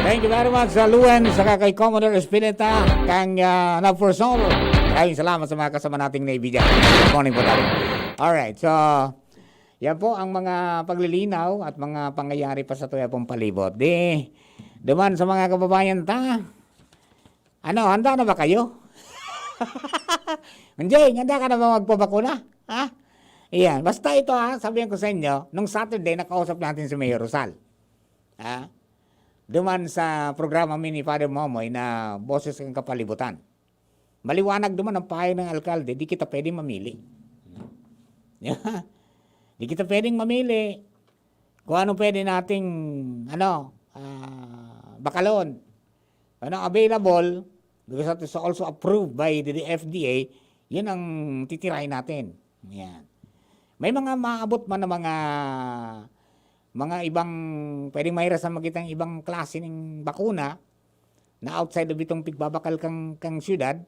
Thank you very much, ah, Luwens, saka kay Commodore Espeleta, kang, ah, Navorsol. Maraming salamat sa mga kasama nating Navy dyan. Good morning po tayo. Alright, so, yan po ang mga paglilinaw at mga pangyayari pa sa tuya pong palibot. Di, duman sa mga kababayan ta, ano, handa na ba kayo? Enjing, handa ka na ba magpabakuna? Ha? Iyan, basta ito ha, sabihan ko sa inyo, nung Saturday, nakausap natin si Mayor Rosal. Ha? Duman sa programa mi ni Father Momoy na Boses ng Kapalibutan. Maliwanag duman ang pahayag ng alkalde, di kita pwedeng mamili. Di kita pwedeng mamili kung ano pwede nating, ano, ah, bakalon. Ano available, because it is also approved by the F D A, yun ang titirahin natin. Yan. May mga maabot man na mga, mga ibang, pwedeng mahirasan makita ang ibang klase ng bakuna na outside of itong pigbabakal kang, kang syudad,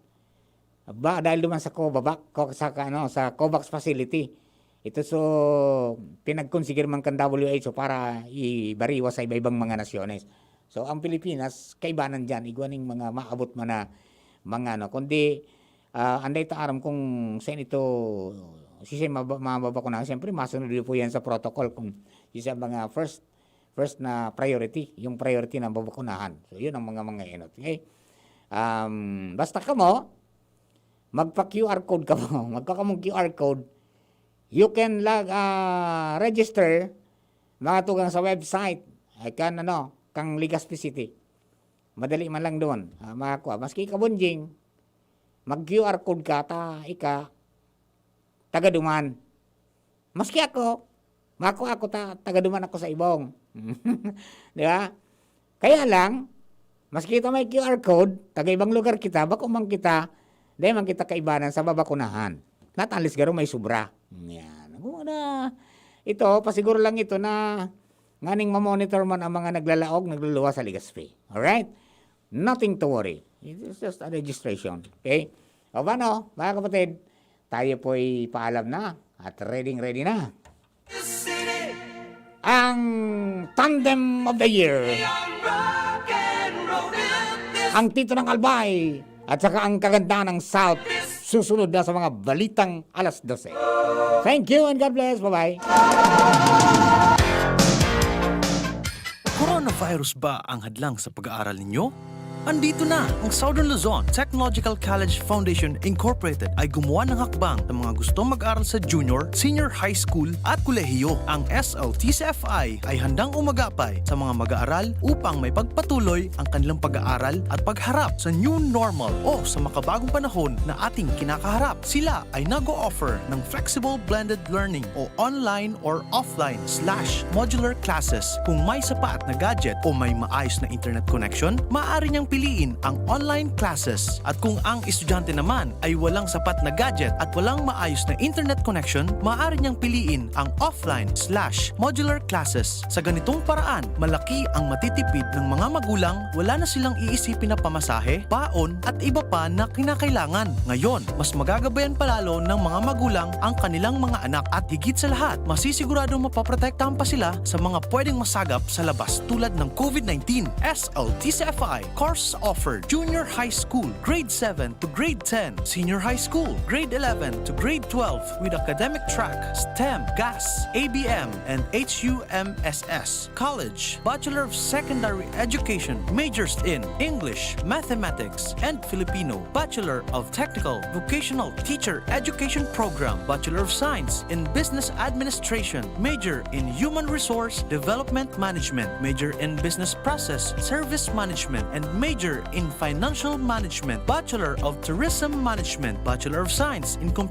ba, dahil duman sa COVAVAC, ko-, sa, ano, sa COVAX facility. Ito so, pinagkonsigir man kan W H O para ibariwa sa iba-ibang mga nasyones. So, ang Pilipinas, kaibanan diyan, igwa ning mga maabot man na mga ano, kundi, ah, anday ta aram kung saan ito, sisay maba-, mababakunahan. Siyempre, masunod din po yan sa protocol kung sisay ang mga first, first na priority, yung priority na mabakunahan. So, yun ang mga, mga enot. Okay? Um, basta kamo, magpa-Q R code kamo. Magpa kamong Q R code. You can lag-, ah, register, mga tugang sa website. I can, ano, kang Legazpi City. Madali man lang doon. Ah, makakuha. Maski ika, Bonjing, mag-Q R code ka, ta, ika, taga duman. Maski ako, mako ako ta-, taga duman ako sa Ibong. Di ba? Kaya lang, maski kita may Q R code, taga ibang lugar kita, bako man kita, di man kita kaibanan sa babakunahan. Natalis garo may sobra. Yan. Kung ano, ito, pasiguro lang ito na nganing mamonitor man ang mga naglalaog, nagluluwas sa Legazpi. Alright? Nothing to worry. It is just a registration. Okay? O paano, mga kapatid? Tayo po'y paalam na at ready-ready na. Ang Tandem of the Year. Ang Tito ng Albay at saka ang Kaganda ng South. Susunod na sa mga balitang alas dose. Thank you and God bless. Bye-bye. Coronavirus ba ang hadlang sa pag-aaral ninyo? Andito na ang Southern Luzon Technological College Foundation Incorporated ay gumawa ng hakbang sa mga gustong mag-aral sa junior, senior high school at kolehiyo. Ang S L T C F I ay handang umagapay sa mga mag-aaral upang may pagpatuloy ang kanilang pag-aaral at pagharap sa new normal o sa makabagong panahon na ating kinakaharap. Sila ay nag-o-offer ng flexible blended learning o online or offline slash modular classes. Kung may sapat na gadget o may maayos na internet connection, maaari niyang piliin ang online classes. At kung ang estudyante naman ay walang sapat na gadget at walang maayos na internet connection, maaari niyang piliin ang offline slash modular classes. Sa ganitong paraan, malaki ang matitipid ng mga magulang, wala na silang iisipin na pamasahe, baon, at iba pa na kinakailangan. Ngayon, mas magagabayan palalo ng mga magulang ang kanilang mga anak at higit sa lahat, masisiguradong mapoprotektahan pa sila sa mga pwedeng masagap sa labas tulad ng COVID nineteen. S L T C F I courses offered: junior high school, grade seven to grade ten, senior high school, grade eleven to grade twelve, with academic track, STEM, GAS, A B M, and H U M S S. College, Bachelor of Secondary Education, majors in English, Mathematics, and Filipino, Bachelor of Technical Vocational Teacher Education Program, Bachelor of Science in Business Administration, major in Human Resource Development Management, major in Business Process Service Management, and major in Financial Management, Bachelor of Tourism Management, Bachelor of Science in